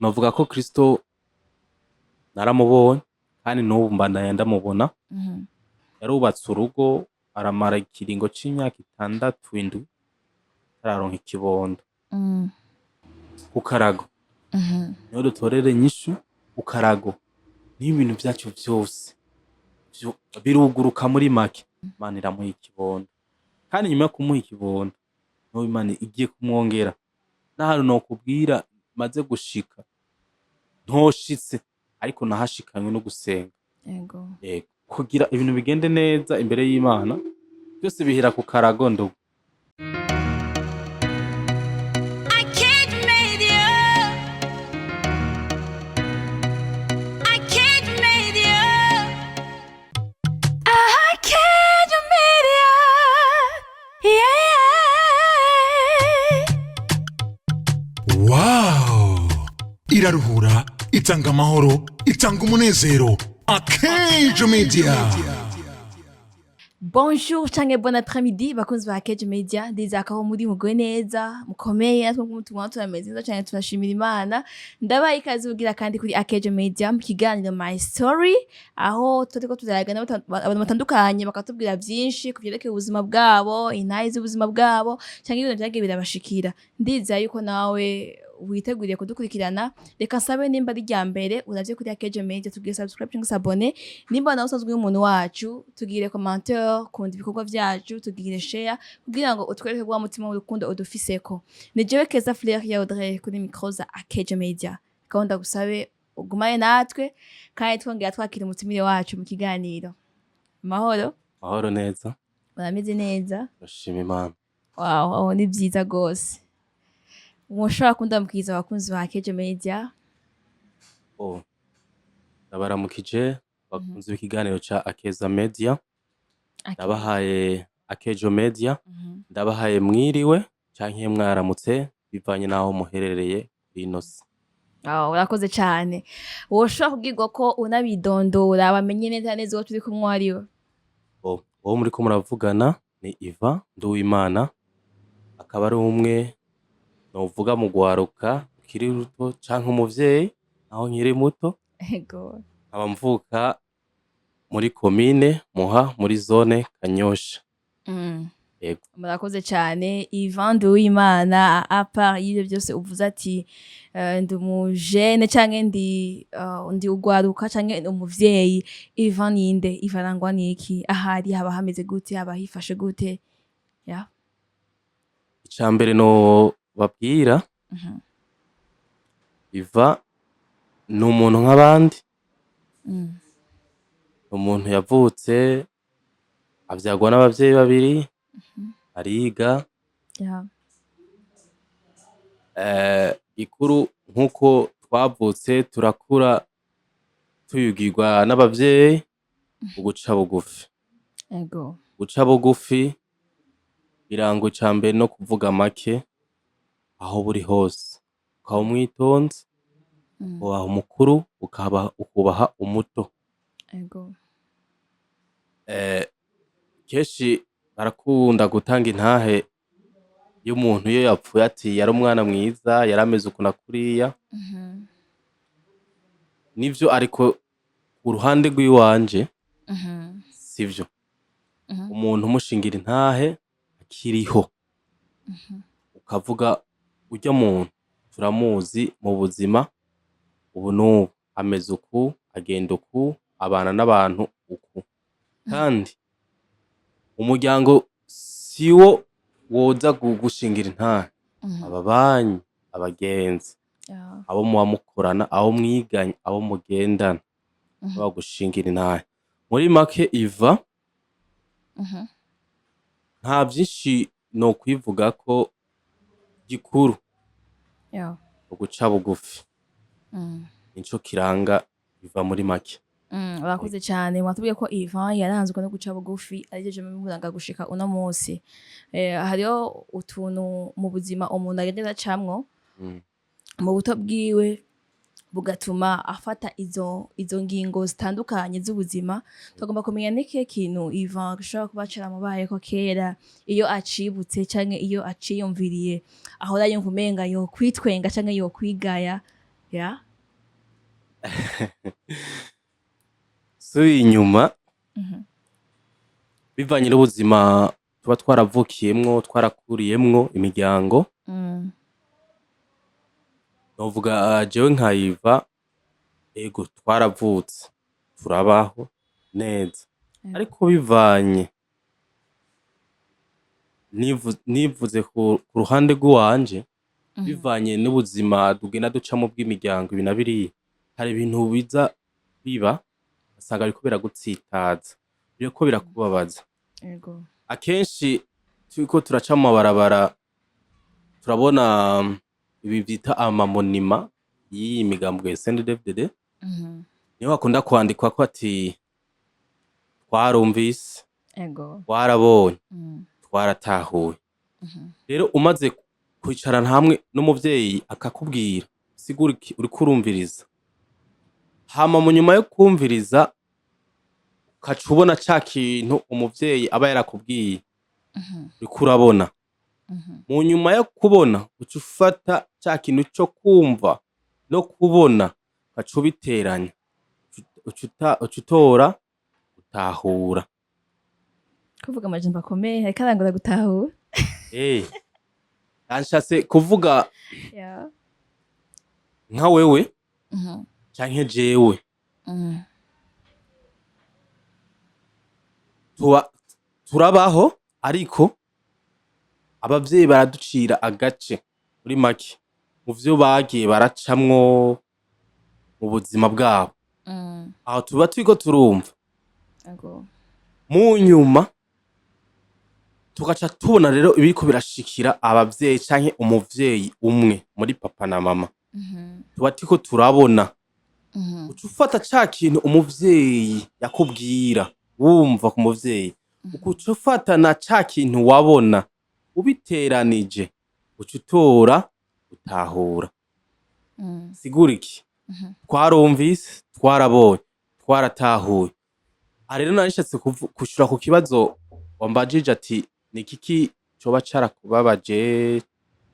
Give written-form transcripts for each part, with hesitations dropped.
Novuga ko Kristo naramubonye, kandi n'ubu mbandanya ndamubona. Yarubatse urugo, aramara ikiringo c'imyaka 6, 7 atararonka ikibondo. Ku karago niho dutorera inyishu. Ku karago niho ibintu vyacu vyose biruguruka. Muri make, Imana iramuha ikibondo, kandi nyuma yo kumuha ikibondo, n'ubu Imana igiye kumwongera. N'ahantu nokubwira maze gushika ntoshitse, ariko nahashikanywe no gusenga. Yego, kugira ibintu bigende neza imbere y'Imana, byose bihera ku karago ndugu. I can't media. I can't media. I can't media. Yeah. Wow! Iraruhura, itanga amahoro, itanga umunezero. Akejo Media. Bonjour canke bon après-midi, bakunzi ba Kejo Media. Ndizera ko muri mugwe neza, mukomeye. Natwe nk'umutumwa turameze neza cyane, turashimira Imana. Ndabaye ikaze ugira kandi kuri Akejo Media mu kiganiro My Story, aho turiko turayaga abantu batandukanye, bakatubwira vyinshi ku vyerekeye ubuzima bwabo, intahe z'ubuzima bwabo canke ibintu vyagiye birabashikira. Ndizera yuko nawe witeguriye kudukurikirana. Reka nsabe, nimba ari irya mbere uravye kuri Akejo Media, tubwire subscribe cyangwa s'abonner. Nimba nawe usanzwe uri umuntu wacu, tugire commentaire, kunda ibikorwa vyacu, tugire share kugira ngo utwereke wa mutima w'urukundo udufiseko. Ni jewe Keza Flair ya Audrey kuri micro za Akejo Media. Kandi ndagusabe ugumaye natwe, kandi twongera twakira umutumire wacu mu kiganiro. Mahoro? Mahoro neza. Urameze neza? Ndashima Imana. Wow, aho ni vyiza gose. Mwoshobora kundamukiriza abakunzi ba Akejo Media? Oh, ndabaramukije bakunzi b'ikiganiro ca Akeza Media. Ndabahaye Akejo Media. Ndabahaye mwiriwe canke mwaramutse, bivanye n'aho muherereye kuri ino si. Oh, urakoze cane. Woshobora kubwirwa ko unabidondora, bamenye neza neza uwo turi kumwe uwo ariwe? Oh, uwo muriko muravugana ni Iva Nduwimana, akaba ari umwe novuga mu rwaruka rukiri ruto canke umuvyeyi aho nkiri muto. Nkaba mvuka muri komine Muha, muri zone Kanyosha. Yego. Murakoze cane, Ivan Nduwimana. À part y'ivyo byose uvuze ati ndi umujene canke ndi ugwaruka canke umuvyeyi, Ivan ninde? Ivan arangwa niki? Ahari haba hameze gute? Haba hifashe gute? Yeah. Ica mbere no babwira, Iva ni umuntu nk'abandi. Ni umuntu yavutse, avyagwa n'abavyeyi babiri, ariga. Gikuru nk'uko twavutse turakura tuyugirwa n'abavyeyi, uguca bugufi. Guca bugufi biranga ica mbere no kuvuga make aho buri hose, ukaba umwitonzi, ukubaha umukuru, ukubaha umuto. Kenshi barakunda gutanga intahe y'umuntu iyo yapfuye, ati yari umwana mwiza, yarameze uku na kuriya. Nivyo, ariko uruhande rw'iwanje sivyo. Umuntu umushingira intahe akiriho, ukavuga urya muntu turamuzi mu buzima ubu n'ubu, ameze uku, agenda uku, abana n'abantu uku. Kandi umuryango siwo woza gushingira intahe, ababanyi, abagenzi, abo muba mukorana, abo mwiganye, abo mugendana, bagushingira intahe. Muri make, Iva nta vyinshi nokwivugako gikuru, uguca bugufi nico kiranga Iva muri make. Urakoze cyane. Watubwiye ko Ivan yaranzwe no guca bugufi, arivyo bimuranga gushika uno munsi. Hariho utuntu mu buzima umuntu agenda acamwo mu buto bwiwe, bugatuma afata izo ngingo zitandukanye z'ubuzima. Tugomba kumenya n'ikihe kintu Ivan gishobora kuba caramubayeko kera, iyo acibutse canke iyo aciyumviriye ahora yumva umenga yo kwitwenga canke yo kwigaya. Ya. Subiye inyuma, bivanye n'ubuzima tuba twaravukiyemwo, twarakuriyemwo, imiryango, novuga jewe nka Iva, ego, twaravutse turabaho neza, ariko bivanye nivuze ku ruhande rw'iwanje, bivanye n'ubuzima tugenda ducamo bw'imiryango, ibi na biriya, hari ibintu biza biba ugasanga biriko biragutsitaza, biriko birakubabaza. Akenshi turiko turaca mu mabarabara, turabona ibi vyita amamonima y'iyi migambwe CNDD-FDD, niho hakunda kwandikwako ati: "Twarumvise, twarabonye, twaratahuye." Rero umaze kwicarana hamwe n'umuvyeyi akakubwira, sigura iki uriko urumviriza, hama mu nyuma yo kumviriza ukaca ubona ca kintu umuvyeyi aba yarakubwiye, uriko urabona. Mu nyuma yo kubona, uca ufata ca kintu co kumva no kubona, ugaca ubiteranya, uca utora gutahura. Kuvuga amajambo akomeye, ariko arangora gutahura. Anshatse kuvuga nka wewe canke jewe, tuba turabaho, ariko abavyeyi baraducira agace muri make mu vyo bagiye baracamwo mu buzima bwabo, aho tuba turiko turumva. Mu nyuma tugaca tubona rero ibiriko birashikira abavyeyi canke umuvyeyi umwe muri papa na mama, tuba turiko turabona. Uca ufata ca kintu umuvyeyi yakubwira, wumva ku muvyeyi, ugaca ufata na ca kintu wabona, ubiteranije uca utora utahura. Sigura iki? Twarumvise, twarabonye, twaratahuye. Aha rero nari nshatse kwishura ku kibazo wambajije ati: "Ni igiki coba carakubabaje?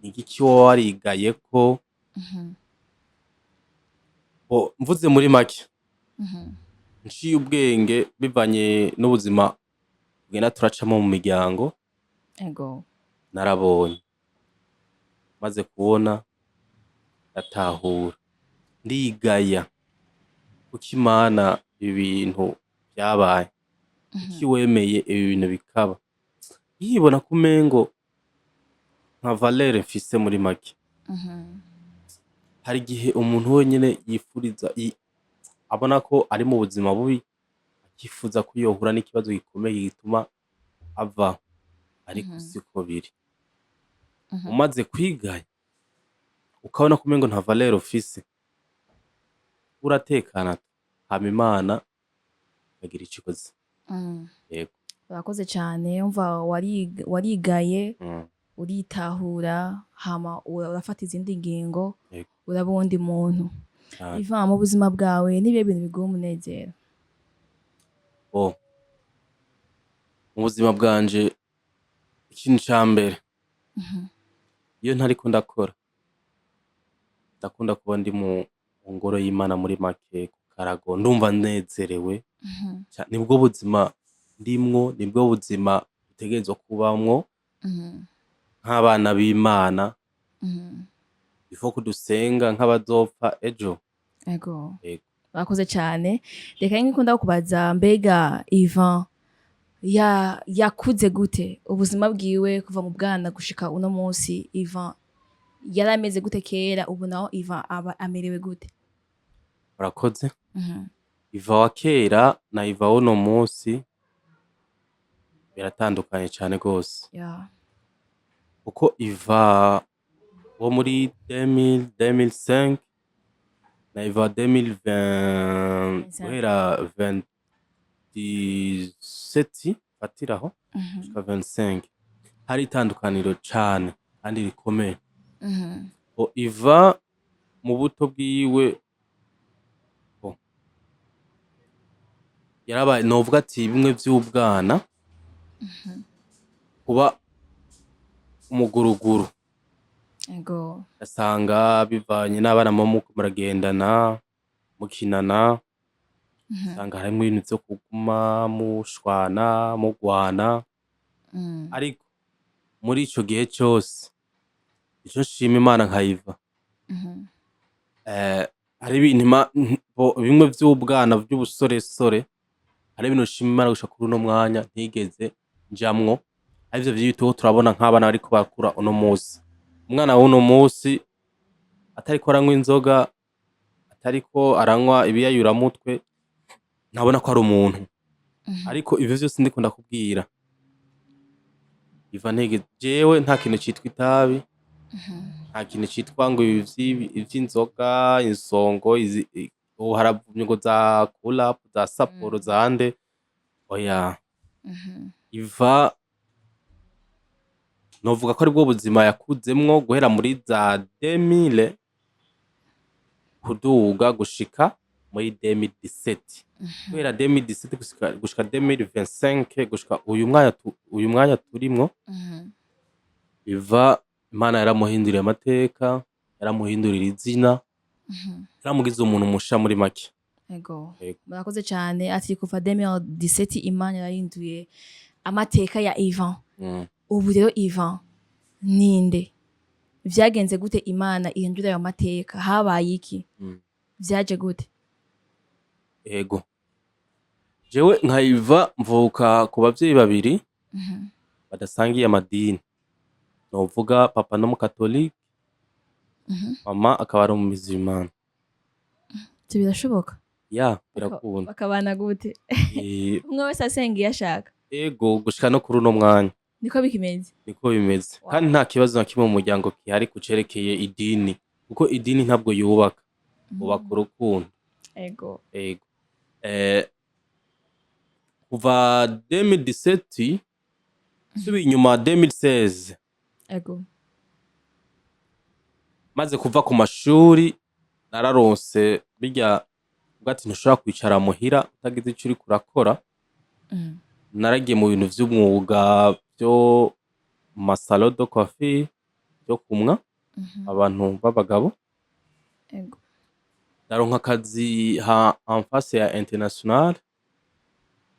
Ni igiki woba warigayeko?" Bo, mvuze muri make, nciye ubwenge bivanye n'ubuzima tugenda turacamo mu miryango, narabonye, maze kubona ndatahura, ndigaya: kuki Mana ibi bintu vyabaye? Kuki wemeye ibi bintu bikaba? Nkibona ko umengo nka valeur mfise muri make. Hari igihe umuntu wenyene yifuriza abona ko ari mu buzima bubi, akifuza ko yohura n'ikibazo gikomeye gituma avaho, ariko siko biri. Umaze kwigaya, ukabona ko umengo nta valeur ufise, uratekana, hama Imana ikagira ico ikoze. Yego. Urakoze cane. Umva, warigaye, uritahura, hama urafata izindi ngingo, uraba uwundi muntu. Cane. Ivan, mu buzima bwawe nibihe bintu biguha umunezero? Bo, mu buzima bwanje, ikintu ca mbere, iyo ntariko ndakora, ndakunda kuba ndi mu ngoro y'Imana, muri make ku karago, ndumva nezerewe. Nibwo buzima ndimwo, nibwo buzima dutegerezwa kubamwo nk'abana b'Imana. Il faut ko dusenga nk'abazopfa ejo. Yego. Urakoze cane. Reka nkikunda kubaza, mbega Ivan yakuze gute? Ubuzima bwiwe kuva mu bwana gushika uno munsi, Ivan yari ameze gute kera? Ubu naho Ivan aba amerewe gute? Urakoze. Iva wa kera na Iva w'uno munsi biratandukanye cane gose, kuko Iva wo muri 2000, 2005 na Iva wa 2020, guhera 27 fatiraho gushika 25, hari itandukaniro cane kandi rikomeye. Bo, Iva mu buto bwiwe, bo, yarabaye, novuga ati bimwe vy'ubwana, kuba umuguruguru. Ego. Ugasanga bivanye n'abana muba muriko muragendana, mukinana, usanga harimwo ibintu vyo kuguma mushwana, mugwana. Ariko muri ico gihe cose, ico nshima Imana nkayiva, hari ibintu bimwe vy'ubwana, vy'ubusoresore, hari ibintu nshima Imana gushika kuri uno mwanya ntigeze njamwo, arivyo vy'ibituho turabona nk'abana bariko barakura uno musi. Umwana w'uno musi atariko aranywa inzoga, atariko aranywa ibiyayuramutwe, ntabona ko ari umuntu. Ariko ivyo vyose ndiko ndakubwira, biva ntege jewe nta kintu citwa itabi, nta kintu citwa ngo ibi ivy'inzoga, insongo, ubu haravumye ngo za kulapu, za Sapporo, zande, oya. Iva novuga ko aribwo buzima yakuzemwo guhera muri za 2000 kuduga gushika muri 2017. Guhera 2017 gushika 2025, gushika uyu mwanya turimwo, biva Imana yaramuhinduriye amateka, yaramuhindurira izina, yaramugize umuntu musha muri make. Ego. Ego. Murakoze cyane. Ati kuva 2017 Imana yarahinduye amateka ya Ivan. Ubu rero Ivan ninde? Vyagenze gute Imana ihindura ayo mateka? Habaye iki? Vyaje gute? Ego. Jewe nkayiva mvuka ku bavyeyi babiri badasangiye amadini. Novuga papa no mukatolike, mama akaba ari umumizimana. Ivyo birashoboka? Ya, birakunda. Bakabana gute? Umwe wese asenga iyo ashaka? Ego, gushika no kuri uno mwanya. Niko bikimeze? Niko bimeze. Wow. Kandi nta kibazo na kimwe mu muryango gihari kucerekeye idini. Kuko idini ntabwo yubaka, ubaka urukundo. Ego. Ego. Kuva 2017, subiye inyuma 2016, Ego. maze kuva ku mashuri, nararonse birya uvuga ati ntushobora kwicara muhira utagize ico uriko urakora. Naragiye mu bintu vy'umwuga vyo mu ma salon de coiffure, vyo kumwa abantu b'abagabo. Ego. Ndaronka akazi ha en face ya International,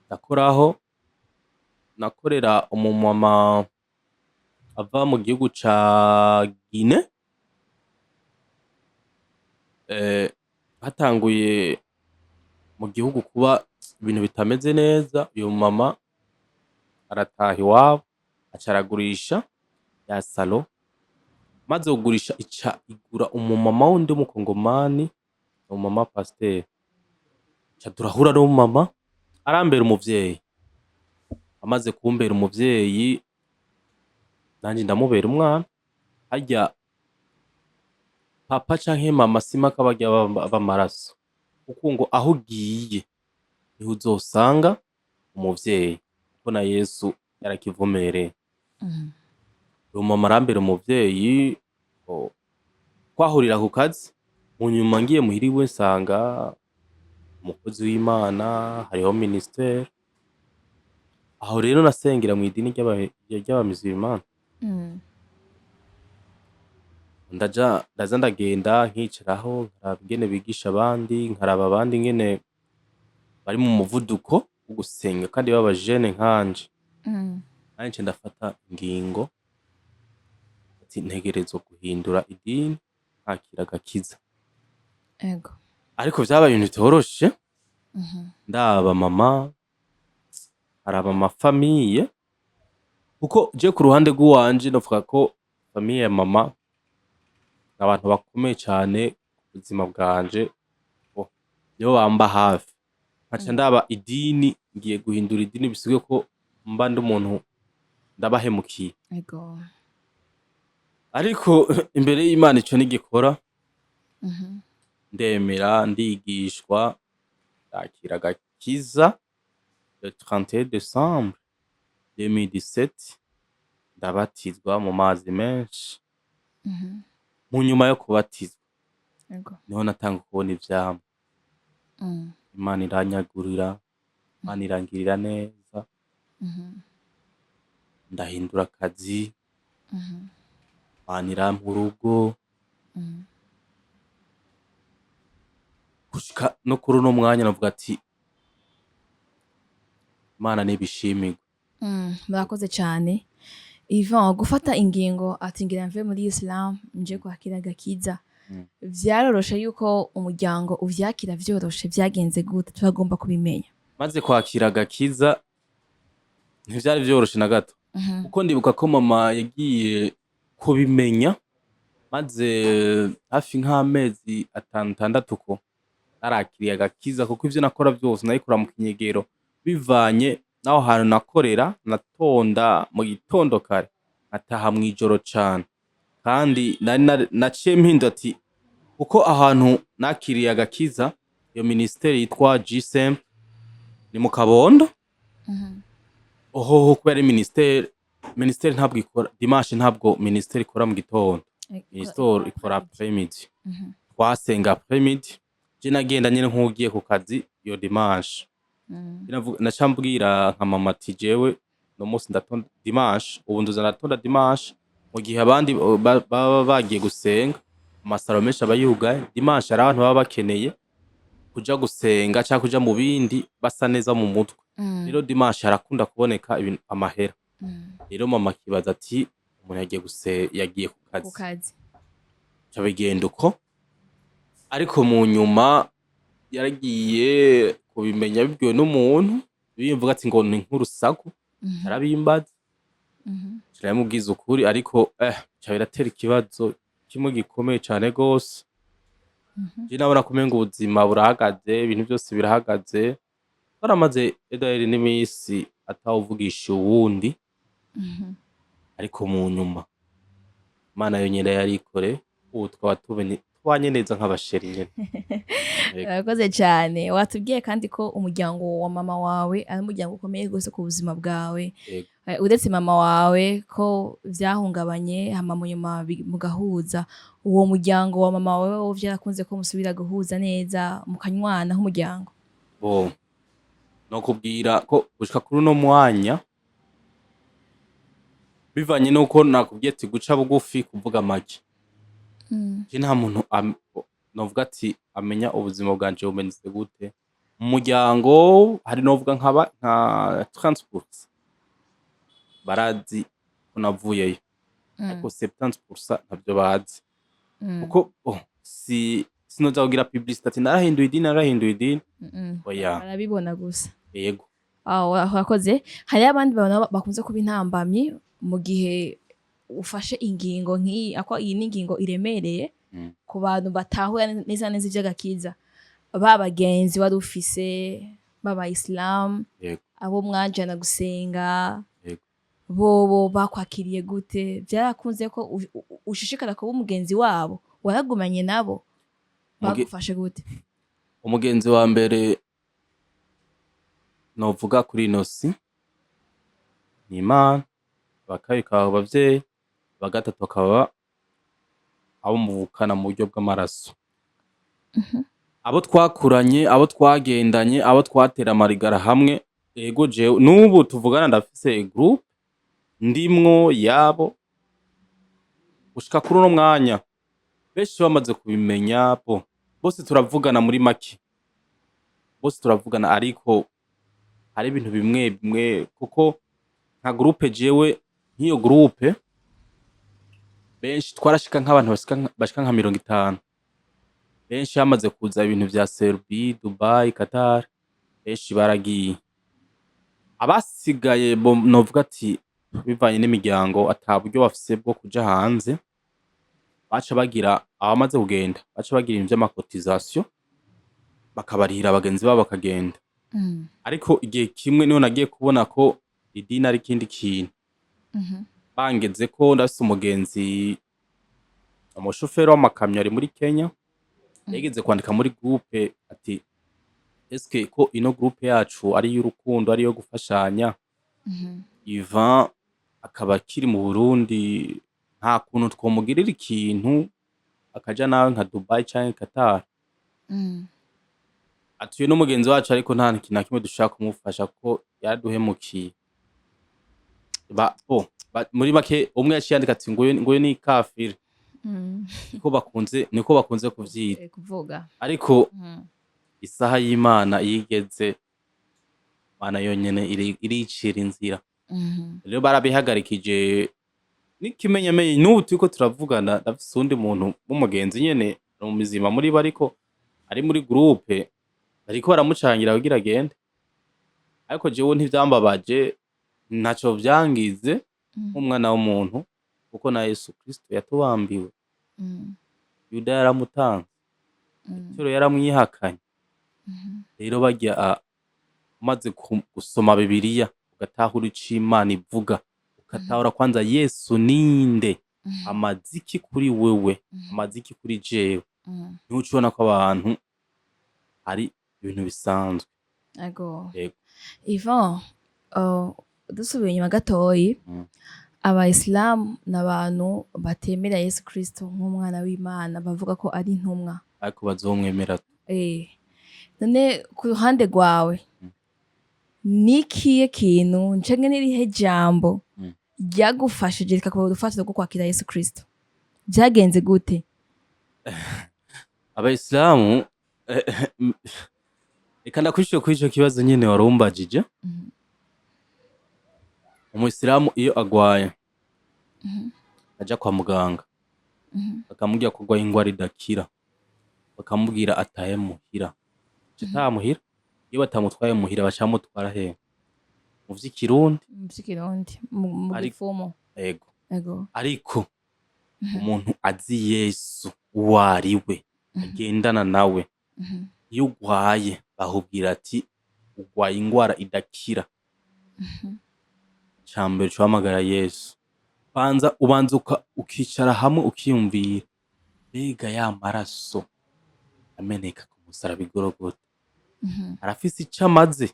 ndakoraho, nakorera umumama ava mu gihugu ca Guinée. Hatanguye mu gihugu kuba ibintu bitameze neza, uyo mama arataha iwabo, aca aragurisha ya salon. Maze kugurisha, ica igura umumama wundi w'umukongomani, umumama pasiteri. Ca turahura n'umumama arambera umuvyeyi. Amaze kumbera umuvyeyi, nanje ndamubera umwana. Harya papa canke mama simpaka barya b'amaraso, kuko ngo aho ugiye niho uzosanga umuvyeyi, kuko na Yesu yarakivomereye. Uwo mama arambera umuvyeyi, twahurira ku kazi, mu nyuma ngiye muhira iwe nsanga umukozi w'Imana, hariho ministère. Aho rero nasengera mw'idini ry'abamizirimani. Ndaja, ndaza, ndagenda nkicaraho, nkaraba ingene bigisha abandi, nkaraba abandi ingene bari mu muvuduko wo gusenga kandi baba jene nkanje. Nanje nca ndafata ingingo ati ntegerezwa guhindura idini, nkakira agakiza. Ego. Ariko vyabaye ibintu bitoroshe. Ndaba mama, araba ama famille, kuko je ku ruhande rw'iwanje novuga ko famille ya mama ni abantu bakomeye cane ku buzima bwanje, nibo bamba hafi. Nkaca ndaba idini, ngiye guhindura idini bisigaye ko mba ndi umuntu ndabahemukiye. Ego. Ariko imbere y'Imana ico ntigikora, ndemera, ndigishwa, ndakira agakiza le 31 décembre 2017, ndabatizwa mu mazi menshi. Mu nyuma yo kubatizwa, Ego. niho natanga kubona ivyamwa. Imana iranyagurira, Imana irangirira neza, ndahindura akazi. Imana irampa urugo. Gushika no kuri uno mwanya navuga ati Imana nibishimirwe. Murakoze cyane Ivan gufata ingingo ati ngira mve muri Islam nje kwakira agakiza. Vyaroroshe yuko umuryango uvyakira? Vyoroshe? Vyagenze gute? Turagomba kubimenya. Maze kwakira agakiza ntivyari vyoroshe na gato, kuko ndibuka ko mama yagiye kubimenya maze hafi nk'amezi 5, 6 ko narakiriye agakiza, kuko ivyo nakora vyose nabikora mu kinyegero bivanye n'aho hantu nakorera. Natonda mu gitondo kare, nkataha mw'ijoro cane, kandi nari naciye mpindura ati kuko ahantu nakiriye agakiza, iyo ministeri yitwa GSM ni mu Kabondo. Ohoho, kubera ari ministeri ntabwo ikora dimanche, ntabwo ministeri ikora mu gitondo, ministeri ikora après midi. Twasenga après midi, je nagenda nyene nk'ugiye ku kazi iyo dimanche. Naca mbwira nka mama ati jewe no munsi ndatonda dimanche, ubu ndoza ndatonda dimanche mu gihe abandi baba bagiye gusenga. Amasaro menshi aba yugaye dimanche, hari abantu baba bakeneye kuja gusenga canke kuja mu bindi basa neza mu mutwe. Rero dimanche harakunda kuboneka ibintu, amahera. Rero mama akibaza ati umuntu yagiye guse yagiye ku kazi. Ku kazi. Ca bigenda uko, ariko mu nyuma yaragiye kubimenya bibwiwe n'umuntu bimvuga ati ngo ni nk'urusaku. Arabimbaza, turamubwiza ukuri, ariko ca biratera ikibazo kimwe gikomeye cane gose. Je nabona ko umenga ubuzima burahagaze, ibintu vyose birahagaze. Twaramaze edaheri n'imisi atawuvugisha uwundi, ariko mu nyuma Imana yonyene yarikore, ubu tukaba tubanye neza nk'aba chéri nyene. Yego. Urakoze cyane. Watubwiye kandi ko umuryango wa mama wawe ari umuryango ukomeye rwose ku buzima bwawe. Yego. Uretse mama wawe ko vyahungabanye hama mu nyuma mugahuza, uwo muryango wa mama wawe wo vyarakunze ko musubira guhuza neza mukanywana nk'umuryango? Bo nokubwira ko gushika kuri uno mwanya, bivanye nuko nakubwiye ati guca bugufi, kuvuga make, je nta muntu novuga ati amenya ubuzima bwanje bumeze gute mu muryango. Hari novuga nkaba nka 30% barazi ko navuyeyo, ariko 70% ntavyo bazi, kuko oh, si sinoza kugira publicité ati narahinduye idini, narahinduye idini. Oya. Barabibona gusa. Yego. Ah, urakoze. Hariho abandi bantu bakunze kuba intambamyi mu gihe ufashe ingingo nk'iyi, ako iyi ni ingingo iremereye ku bantu batahura neza neza ivy'agakiza, ba bagenzi wari ufise b'abayisilamu, abo mwajana gusenga, bobo bakwakiriye gute? Vyarakunze ko ushishikara kuba umugenzi wabo? Waragumanye nabo? Bagufashe gute? Umugenzi wa mbere novuga kuri ino si ni Imana, aba kabiri bakaba abavyeyi, aba gatatu bakaba abo muvukana mu buryo bw'amaraso, abo twakuranye, abo twagendanye, abo twatera amarigara hamwe. Ego, jewe n'ubu tuvugana ndafise groupe ndimwo yabo. Gushika kuri uno mwanya benshi bamaze kubimenya, bo bose turavugana, muri make bose turavugana, ariko hari ibintu bimwe bimwe, kuko nka groupe, jewe nk'iyo groupe benshi twarashika nk'abantu bashika nka 50. Benshi hamaze kuza ibintu vya Serbie, Dubai, Qatar, benshi baragiye. Abasigaye bo novuga ati bivanye n'imiryango ata buryo bafise bwo kuja hanze, baca bagira, abamaze kugenda baca bagira ibintu vy'ama cotisation, bakabarihira bagenzi babo bakagenda. Ariko igihe kimwe niho nagiye kubona ko idini ari ikindi kintu. Bangeze ko ndafise umugenzi, umushoferi w'amakamyo ari muri Kenya, yigeze kwandika muri groupe ati eske ko ino groupe yacu ari iy'urukundo, ari iyo gufashanya, Ivan akaba akiri mu Burundi, nta kuntu twomugirira ikintu akaja nawe nka Dubai canke Qatar? Atuye n'umugenzi wacu, ariko nta kintu na kimwe dushaka kumufasha kuko yaraduhemukiye. Bo, muri make umwe yaciye yandika ati nguyu ni kafiri. Niko bakunze kuvyita. Kuvuga. Ariko isaha y'Imana iyo igeze, Imana yonyene iricira inzira. Rero barabihagarikije n'ikimenyamenye n'ubu turiko turavugana, ndafise uwundi muntu w'umugenzi nyene ni umuzima muri bo, ariko ari muri groupe bariko baramucangira kugira agende. Ariko jewe ntivyambabaje, ntaco vyangize nk'umwana w'umuntu, kuko na Yesu Kristo yatubambiwe. Yuda yaramutanze, Petero yaramwihakanye. Rero barya umaze gusoma Bibiliya, ugatahura ico Imana ivuga, ugatahura kwanza Yesu ninde, amaze iki kuri wewe, amaze iki kuri jewe, niho uca ubona ko abantu ari ibintu bisanzwe. Ego. Yego. Ivan, dusubiye inyuma gatoyi, abayisilamu ni abantu batemera Yesu Kristo nk'umwana w'Imana, bavuga ko ari intumwa. Ariko bazomwemera. None ku ruhande rwawe, nikiye kintu canke n'irihe jambo ryagufashije rikakubera urufatiro rwo kwakira Yesu Kristo? Vyagenze gute? Abayisilamu, reka ndakwishure kuri ico kibazo nyene warumbajije. Umuyisilamu iyo agwaye, aja kwa muganga, bakamubwira ko agwaye ingwara idakira, bakamubwira atahe muhira, aca ataha muhira. Iyo batamutwaye muhira, baca bamutwara hehe? Mu vy'ikirundi? Mu vy'ikirundi, mu gifumu. Ego. Ego. Ariko umuntu azi Yesu uwo ari we, agendana nawe, iyo ugwaye bakubwira ati ugwaye ingwara idakira, icambere uhamagara Yesu. Banza ubanza ukicara hamwe ukiyumvira: mbega ya maraso ameneka ku musaraba i Gologota arafise ico amaze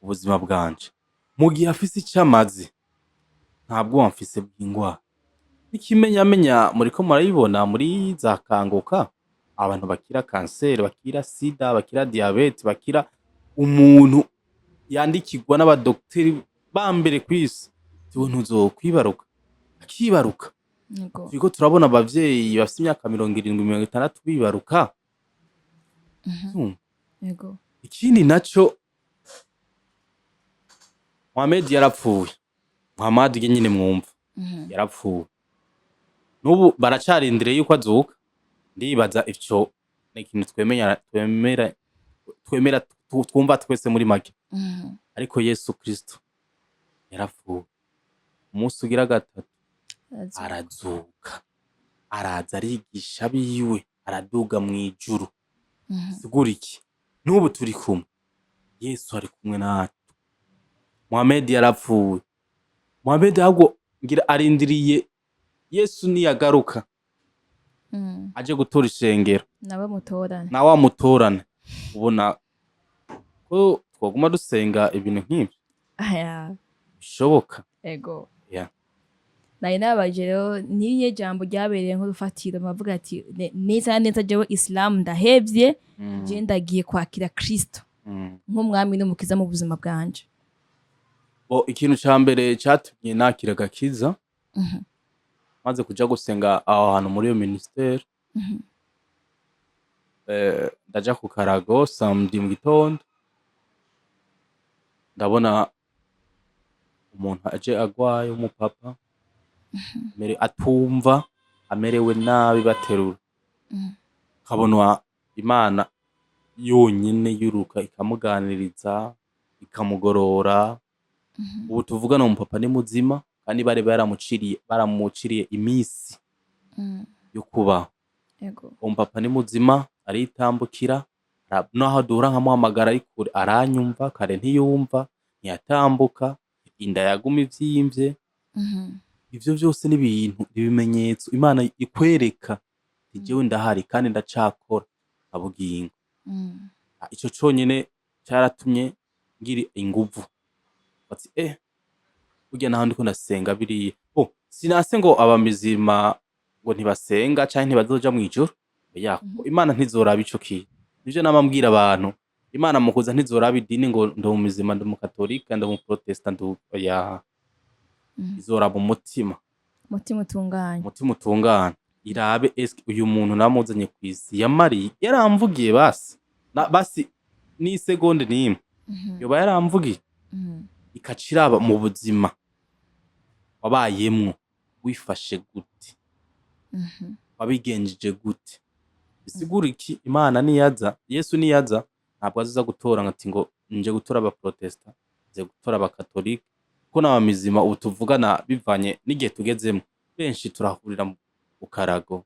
ubuzima bwanje? Mu gihe afise ico amaze, nta bwoba mfise bw'ingwara. N'ikimenyamenya muriko murabibona muri za Kanguka, abantu bakira kanseri, bakira sida, bakira diyabete, bakira umuntu yandikirwa n'abadokiteri ba mbere kw'isi tiwe ntuzokwibaruka, akibaruka. Turiko turabona abavyeyi bafise imyaka 70, 60 bibaruka. Ikindi naco, Mohamed yarapfuye. Muhammad nyene mwumva yarapfuye, n'ubu baracarindiriye yuko azuka. Ndibaza ico ni ikintu twemera, twemera, twumva twese muri make. Ariko Yesu Kristo yarapfuye, umunsi ugira gatatu Arazuka. Arazuka, araza arigisha abiwe, araduga mw'ijuru. Sigura iki? N'ubu turi kumwe, Yesu ari kumwe natwe. Mohamed yarapfuye. Mohamed ahubwo ngira arindiriye Yesu niyagaruka aje gutora ishengero, nawe mutorane. Nawe amutorane. Ubona ko twoguma dusenga ibintu nk'ivyo? Aya. Bishoboka? Ego. Yeah. Nari nabaje rero niyo jambo ryabereye nk'urufatiro bavuga ati: "Neza na neza jewe Islam ndahevye, je ndagiye kwakira Kristo nk'umwami n'umukiza mu buzima bwanje." Bo, ikintu ca mbere catumye nakira agakiza, maze kuja gusenga aho hantu muri iyo ministère, ndaja ku karago samedi mu gitondo, ndabona umuntu aje agwaye w'umupapa, atumva, amerewe nabi, baterura, nkabona Imana yonyene yuruka ikamuganiriza, ikamugorora. Ubu tuvugana umupapa ni muzima, kandi bari baramuciriye imisi yo kubaho. Uwo mupapa ni muzima, aritambukira, naho duhura nkamuhamagara ari kure aranyumva. Kare ntiyumva, ntiyatambuka, inda yaguma ivyimbye. Ivyo vyose ni ibintu, ibimenyetso Imana ikwereka ati jewe ndahari kandi ndacakora abugingo. Ico conyene caratumye ngira inguvu ati burya naho ndiko ndasenga biriya, bo sinase ngo abamizima ngo ntibasenga canke ntibazoja mw'ijuru. Oya, kuko Imana ntizoraba ico kintu. Nivyo nama mbwira abantu: Imana mu kuza ntizoraba idini ngo ndi umuzima, ndi umukatolika, ndi umuprotestant, ndi oya. Izoraba umutima. Umutima utunganye. Umutima utungana, irabe: eske uyu muntu namuzanye kw'isi yamariye, yaramvugiye basi na, basi n'isegonde n'imwe yoba yaramvugiye? Ikaca iraba mu buzima wabayemwo, wifashe gute, wabigenjeje gute. Bisigura iki? Imana niyaza, Yesu niyaza, ntabwo azoza gutora ngo ati ngo nje gutora abaprotesta, nje gutora abakatolika, kuko n'abamizima ubu tuvugana, bivanye n'igihe tugezemo, benshi turahurira mu karago,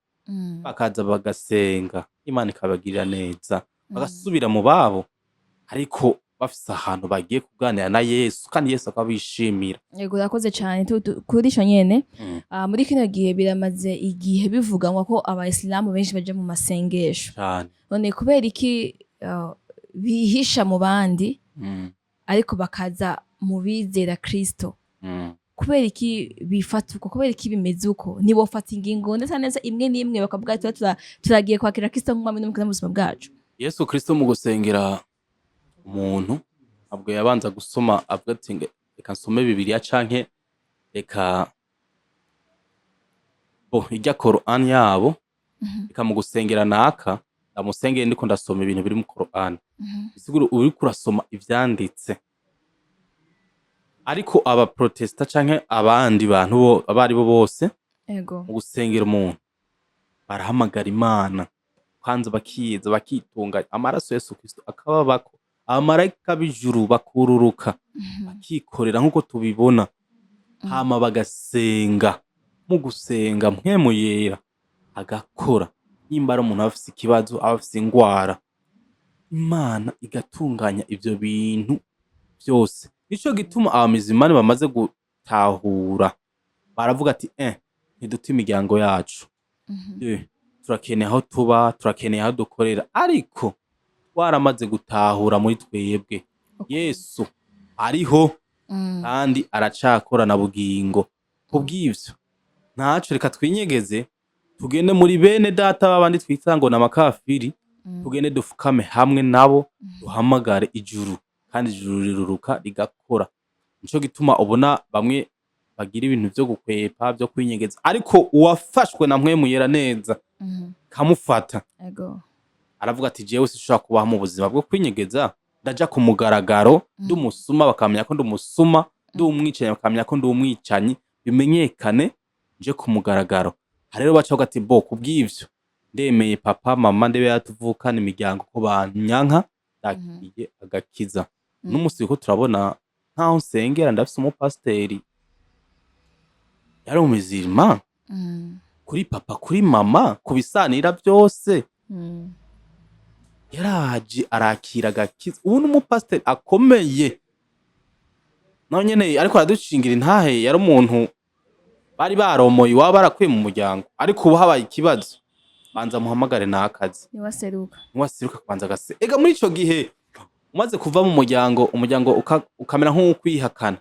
bakaza bagasenga, Imana ikabagirira neza, bagasubira mu babo, ariko bafise ahantu bagiye kuganira na Yesu, kandi Yesu akabishimira. Yego, urakoze cyane. Kuri ico nyene, muri kino gihe biramaze igihe bivuganywa ko abayisilamu benshi baja mu masengesho. Cane. None kubera iki bihisha mu bandi, ariko bakaza mu bizera Kristo? Kubera iki bifata uko? Kubera iki bimeze uko? Ntibofata ingingo ndetse neza imwe n'imwe, bakavuga ati: "Turagiye kwakira Kristo nk'umwami n'umukiza mu buzima bwacu"? Yesu Kristo mu gusengera umuntu ntabwo yabanza gusoma avuga ati ngo reka nsome Bibiliya canke reka bo irya Korani yabo, reka mu gusengera naka ndamusengere ndiko ndasoma ibintu biri mu Korani. Bisigura uriko urasoma ivyanditse. Ariko abaprotesta canke abandi bantu bo abo ari bo bose, mu gusengera umuntu barahamagara Imana kwanza, bakiza, bakitunganya, amaraso ya Yesu Kristo akababako, abamarayika b'ijuru bakururuka, bakikorera nk'uko tubibona, hama bagasenga. Mu gusenga, Mpwemu Yera agakora. Nimba ari umuntu aba afise ikibazo, aba afise ingwara, Imana igatunganya ivyo bintu vyose. Nico gituma abamizimani bamaze gutahura baravuga ati: "Ntiduta imiryango yacu, turakeneye aho tuba, turakeneye aho dukorera, ariko twaramaze gutahura muri twebwe Yesu ariho kandi aracakorana bugingo. Kubw'ivyo ntaco, reka twinyegeze, tugende muri bene data babandi twita ngo n'amakafiri, tugende dufukame hamwe nabo, duhamagare ijuru, kandi ijuru riruruka rigakora." Nico gituma ubona bamwe bagira ibintu vyo gukwepa, vyo kwinyegeza, ariko uwafashwe na Mpwemu Yera neza, kamufata, aravuga ati: "Jewe sinshobora kubaho mu buzima bwo kwinyegeza, ndaja ku mugaragaro. Ndi umusuma bakamenya ko ndi umusuma, ndi umwicanyi bakamenya ko ndi umwicanyi, bimenyekane, nje ku mugaragaro." Aha rero baca bavuga ati: "Bo kubw'ivyo ndemeye papa, mama, ndebe yatuvukana, imiryango ko banyanka, ndakiriye agakiza." N'umusi turiko turabona nkaho nsengera, ndafise umupasiteri yari umuzirima kuri papa, kuri mama, ku bisanira vyose. Yaraje arakira agakiza, ubu n'umupasiteri akomeye nawe nyene, ariko aradushingira intahe. Yari umuntu bari baromoye iwabo, barakuye mu muryango, ariko ubu habaye ikibazo, banza muhamagare nakazi. Niwaseruka. Ntiwasiruka kubanza agase. Ega muri ico gihe umaze kuva mu muryango, umuryango ukamera nk'ukwihakana,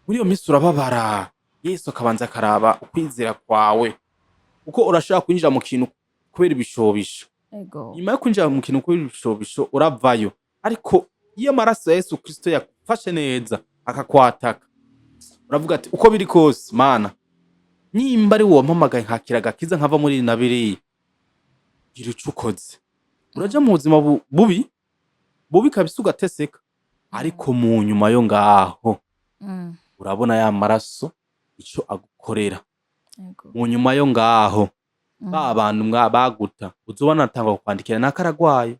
muri iyo minsi urababara. Yesu akabanza akaraba ukwizera kwawe, kuko urashobora kwinjira mu kintu kubera ibishobisho. Nyuma yo kwinjira mu kintu kubera ibishobisho, uravayo, ariko iyo amaraso ya Yesu Kristo yakufashe neza akakwataka, uravuga ati: "Uko biri kose, Mana, nimba ari wowe wampamagaye nkakira agakiza, nkava muri na biriya, gira ico ukoze." Uraja mu buzima bubi bubi kabisa, ugateseka, ariko mu nyuma yo ngaho urabona ya maraso ico agukorera. Mu nyuma yo ngaho, ba bantu mwa baguta uzobona atangwa kukwandikira: "Naka aragwaye,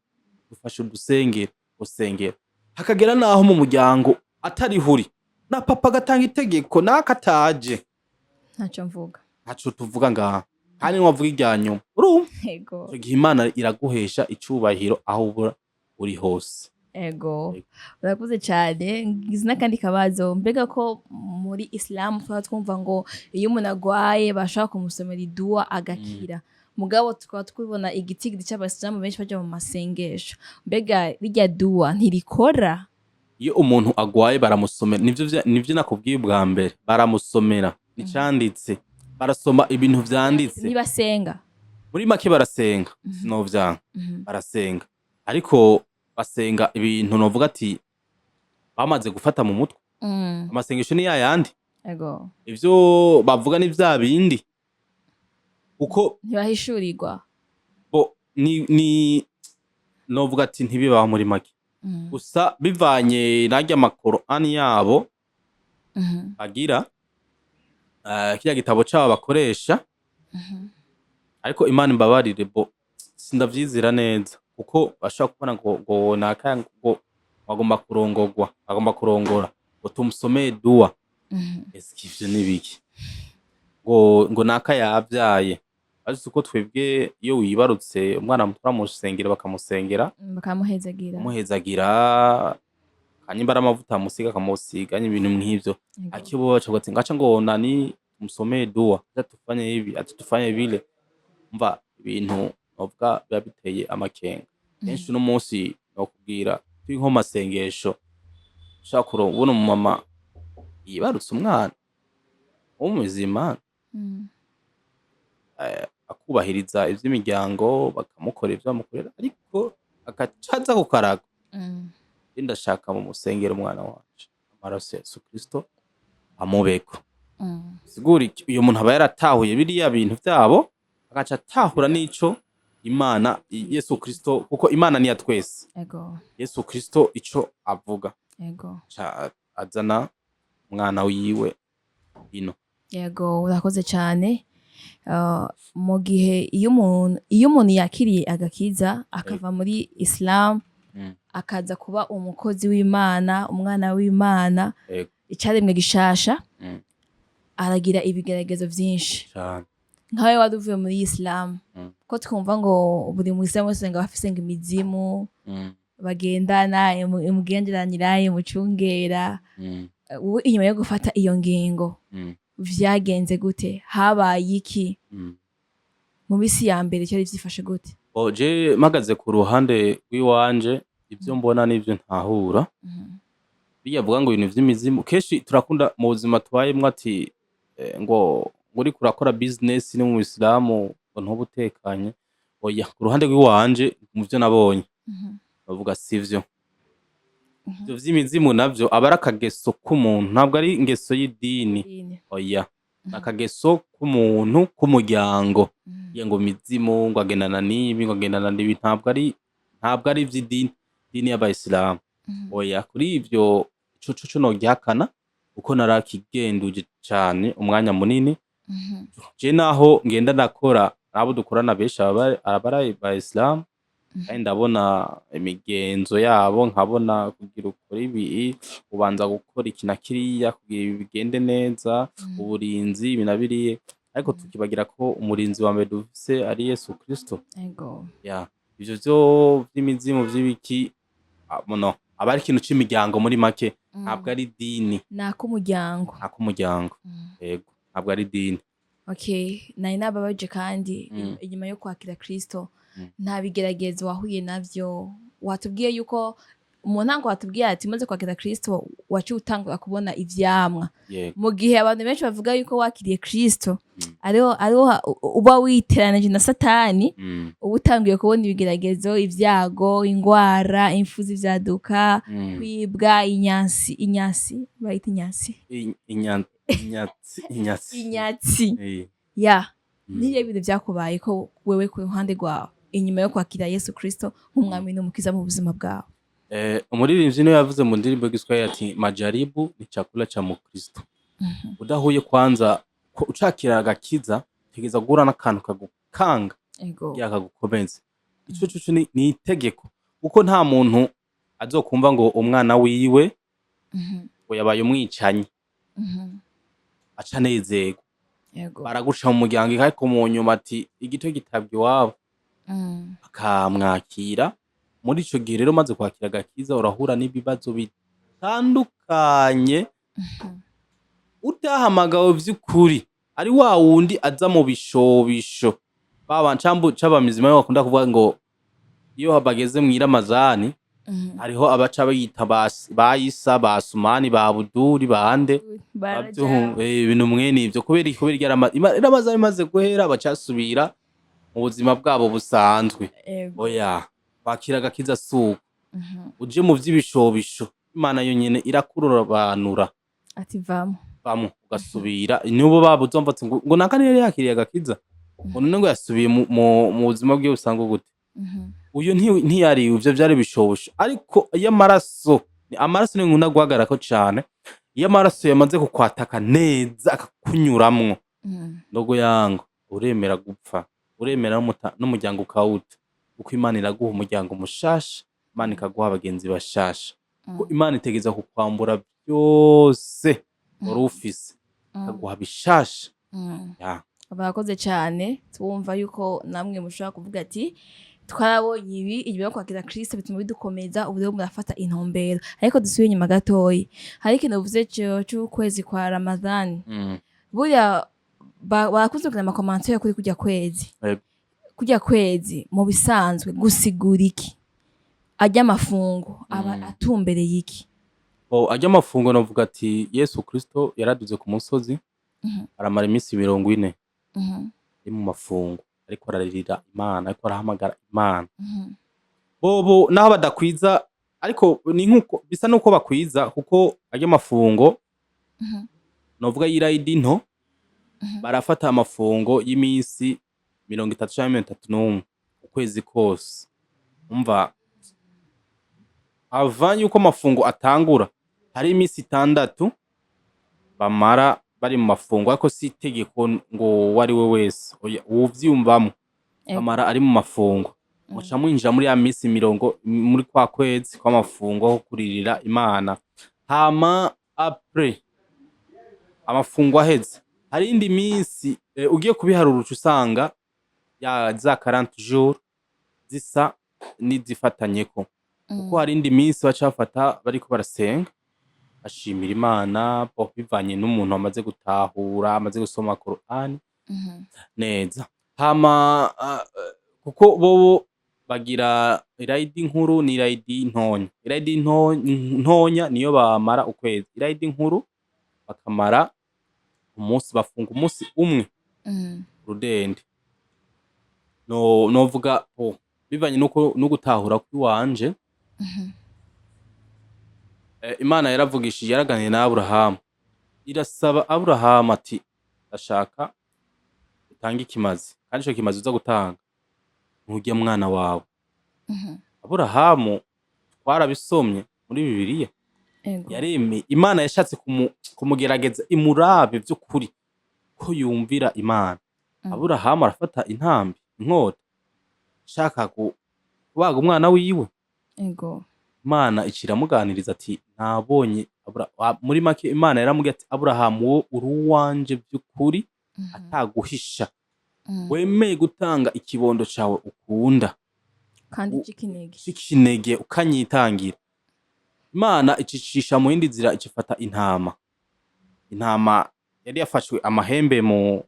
dufashe udusengera." Usengera hakagera naho mu muryango atarihuri na papa agatanga itegeko: "Naka ataje." Ntaco mvuga. Ntaco tuvuga ngaha, kandi ntiwavuga irya nyuma, urumva? Ego. Ico gihe Imana iraguhesha icubahiro aho uba uri hose. Ego. Ego. Urakoze cyane. Ngize n'akandi kabazo. Mbega ko muri Islam tuba twumva ngo iyo umuntu agwaye bashaka kumusomera iduwa agakira, mugabo tukaba twibona igitigiri c'abasilamu benshi baja mu masengesho, mbega rirya duwa ntirikora? Iyo umuntu agwaye baramusomera, nivyo nakubwiye ubwa mbere, baramusomera icanditse, barasoma ibintu vyanditse. Ntibasenga? Muri make barasenga, sinovyanka, barasenga, ariko basenga ibintu novuga ati bamaze gufata mu mutwe. Amasengesho ni yayandi. Ivyo bavuga ni vya bindi kuko Ntibahishurirwa. Bo ni novuga ati ntibibaho muri make. Gusa bivanye n'arya makorani yabo agira kirya gitabo cabo bakoresha, ariko Imana imbabarire, bo sindavyizera neza, kuko bashobora kubona ngo naka ngo agomba kurongorwa, agomba kurongora, ngo tumusomeye dua. Ese ivyo ni biki? Ngo naka yavyaye, ariko uko twebwe iyo wibarutse umwana turamusengera, bakamusengera, Bakamuhezagira. Amuhezagira, hanyuma ari amavuta amusiga, akamusiga ibintu nk'ivyo. Akibo baca ati ngaca ngo nani tumusomee dua, acha tufanye hivi, acha tufanye vile. Umva, ibintu novuga biba biteye amakenga kenshi. Uno munsi nokubwira turi nko mu masengesho, ushobora kubona umumama yibarutse umwana w'umuzima, akubahiriza ivy'imiryango, bakamukora ivyo bamukorera, ariko agaca aza ku karago: "Je ndashaka mu musengero umwana wanje, amaraso ya Yesu Kristo amubeko." Sigura iki? Uyo muntu aba yaratahuye biriya bintu vyabo, agaca atahura n'ico Imana, Yesu Kristo, kuko Imana ni iya twese, Yesu Kristo ico avuga, ca azana umwana wiwe ino. Yego, urakoze cyane. Mu gihe iyo umuntu yakiriye agakiza, akava muri Islam, akaza kuba umukozi w'Imana, umwana w'Imana, icaremwe gishasha, aragira ibigeragezo vyinshi. Cane. Nkawe wari uvuye muri Islam, ko twumva ngo buri muislamu wese ngo afise ngo imizimu bagendana, imugenderanira, imucungera, wowe inyuma yo gufata iyo ngingo, vyagenze gute? Habaye iki? Mu misi ya mbere cyari vyifashe gute? Bo, je mpagaze ku ruhande rw'iwanje, ivyo mbona n'ivyo ntahura, biya vuga ngo ibintu vy'imizimu, kenshi turakunda mu buzima tubayemwo ati ngo uriko urakora business ni mu Isilamu ngo ntuba utekanye. Oya, ku ruhande rw'iwanje, mu vyo nabonye, bavuga sivyo. Ivyo vy'imizimu navyo aba ari akageso k'umuntu, ntabwo ari ingeso y'idini. Dini. Oya, ni akageso k'umuntu, k'umuryango. Iyo ngo mizimu, ngo agendana n'ibi, ngo agendana n'ibi, ntabwo ari ivy'idini, dini y'abayisilamu. Oya, kuri ivyo ico co nogihakana, kuko narakigenduje cane umwanya munini. Je naho ngenda ndakora, abo dukorana benshi aba ari abayisilamu, kandi ndabona imigenzo yabo, nkabona kugira ukore ibi ubanza gukora iki na kiriya kugira ibi bigende neza, uburinzi, ibi na biriya, ariko tukibagira ko umurinzi wa mbere dufise ari Yesu Kristo. Ya, ivyo vyo vy'imizimu vy'ibiki, no aba ari ikintu c'imiryango muri make, ntabwo ari idini. Ni ak'umuryango. Ak'umuryango, yego, ntabwo ari idini. Okay, nari nababaje kandi inyuma yo kwakira Kristo, nta bigeragezo wahuye navyo? Watubwiye yuko mu ntango, watubwiye ati maze kwakira Kristo waciye utangura kubona ivyamwa, mu gihe abantu benshi bavuga yuko wakiriye Kristo ariho uba witeranije na Satani, uba utangiye kubona ibigeragezo, ibyago, ingwara, impfu z'ivyaduka, kwibwa, inyansi, inyansi bayita inyansi. Inyatsi, inyatsi. Inyatsi. Ya. Niyo bintu vyakubaye ko wewe ku ruhande rwawe inyuma yo kwakira Yesu Kristo nk'umwami n'umukiza mu buzima bwawe? Umuririmbyi niwe yavuze mu ndirimbo y'Igiswahili ati "Majaribu ni chakula cha Mukristo." Udahuye kwanza ko ucakira agakiza, tegeza guhura n'akantu kagukanga kugira kagukomeze. Ico coco ni itegeko, kuko nta muntu azokumva ngo umwana wiwe ngo yabaye umwicanyi aca anezerwa. Baraguca mu muryango, ariko mu nyuma ati igito gitabwa iwabo, akamwakira. Muri ico gihe rero, umaze kwakira agakiza, urahura n'ibibazo bitandukanye. Utahamagawe vy'ukuri, ari wa wundi aza mu bishobisho baba cambu c'abamizima bakunda kuvuga ngo iyo bageze mw'iramazani, hariho abaca bayita bayisa ba Sumani, ba Buduri, bande. Baraja. Ibintu mwene ivyo. Kubera iki? Kubera iramazani imaze guhera, bacasubira mu buzima bwabo busanzwe. Oya, kwakira agakiza suko uje mu vy'ibishobisho. Imana yonyene irakurobanura. Ati vamo. Ukabivamwo ugasubira, nibo baba uzomva ati ngo naka yari yakiriye agakiza, ngo none ngo yasubiye mu buzima bwiwe busanzwe gute? Uyu ntiyari ivyo vyari bishobosho, ariko iyo amaraso, amaraso niyo nkunda guhagararako cane, iyo amaraso yamaze kukwataka neza akakunyuramwo, ndogo yangu, uremera gupfa, uremera n'umuryango ukawuta, kuko Imana iraguha umuryango mushasha, Imana ikaguha abagenzi bashasha, kuko Imana itegerezwa kukwambura vyose wari ufise, ikaguha bishasha. Ya. Barakoze cyane. Twumva yuko namwe mushobora kuvuga ati twarabonye ibi, inyuma yo kwakira Kristo bituma bidukomeza, ubu rero murafata intumbero. Ariko dusubire inyuma gatoyi, hari ikintu uvuze c'ukwezi kwa Ramadhani. Burya barakunze kugira ama commentaires kuri kurya kwezi. Kurya kwezi mu bisanzwe gusigura iki? Arya amafungo aba atumbereye iki? Oh, arya amafungo novuga ati Yesu Kristo yaraduze ku musozi, aramara iminsi 40 ari mu mafungo, ariko araririra Imana, ariko arahamagara Imana. Bobo naho badakwiza, ariko ni nkuko bisa nuko bakwiza, kuko arya amafungo novuga y'irayidi nto, barafata amafungo y'iminsi 30 canke 31, ukwezi kose. Umva, avant yuko amafungo atangura hari iminsi 6 bamara bari mu mafungo, ariko si itegeko ngo uwo ari we wese, oya, uwuvyiyumvamwo amara ari mu mafungo, muca mwinjira muri ya minsi mirongo muri kwa kwezi kw'amafungo ho kuririra Imana. Hama après amafungo aheze hari iyindi minsi, ugiye kubiharura uca usanga ya za 40 jours zisa n'izifatanyeko, kuko hari indi minsi baca bafata bariko barasenga, bashimira Imana bo bivanye n'umuntu amaze gutahura, amaze gusoma Qur'an neza. Hama kuko bobo bagira irayidi nkuru n'irayidi ntonya. Irayidi ntonya niyo bamara ukwezi, irayidi nkuru bakamara umunsi, bafunga umunsi umwe rudende. No novuga oh, bivanye nuko no gutahura kw'iwanje, Imana yaravugishije, yaraganiye na Aburahamu, irasaba Aburahamu ati ndashaka utange ikimazi, kandi ico kimazi uza gutanga nturya mwana wawe. Aburahamu twarabisomye muri Bibiliya, yaremeye Imana, yashatse kumugerageza imurabe vy'ukuri ko yumvira Imana. Aburahamu arafata intambi, inkota, ashaka kubaga umwana wiwe. Imana ica iramuganiriza ati nabonye muri make Imana yaramubwiye ati Aburahamu, wowe uri uwanje vy'ukuri, ataguhisha, wemeye gutanga ikibondo cawe ukunda kandi c'ikinege, c'ikinege, ukanyitangira. Imana icicisha mu yindi nzira, icifata intama, intama yari yafashwe amahembe mu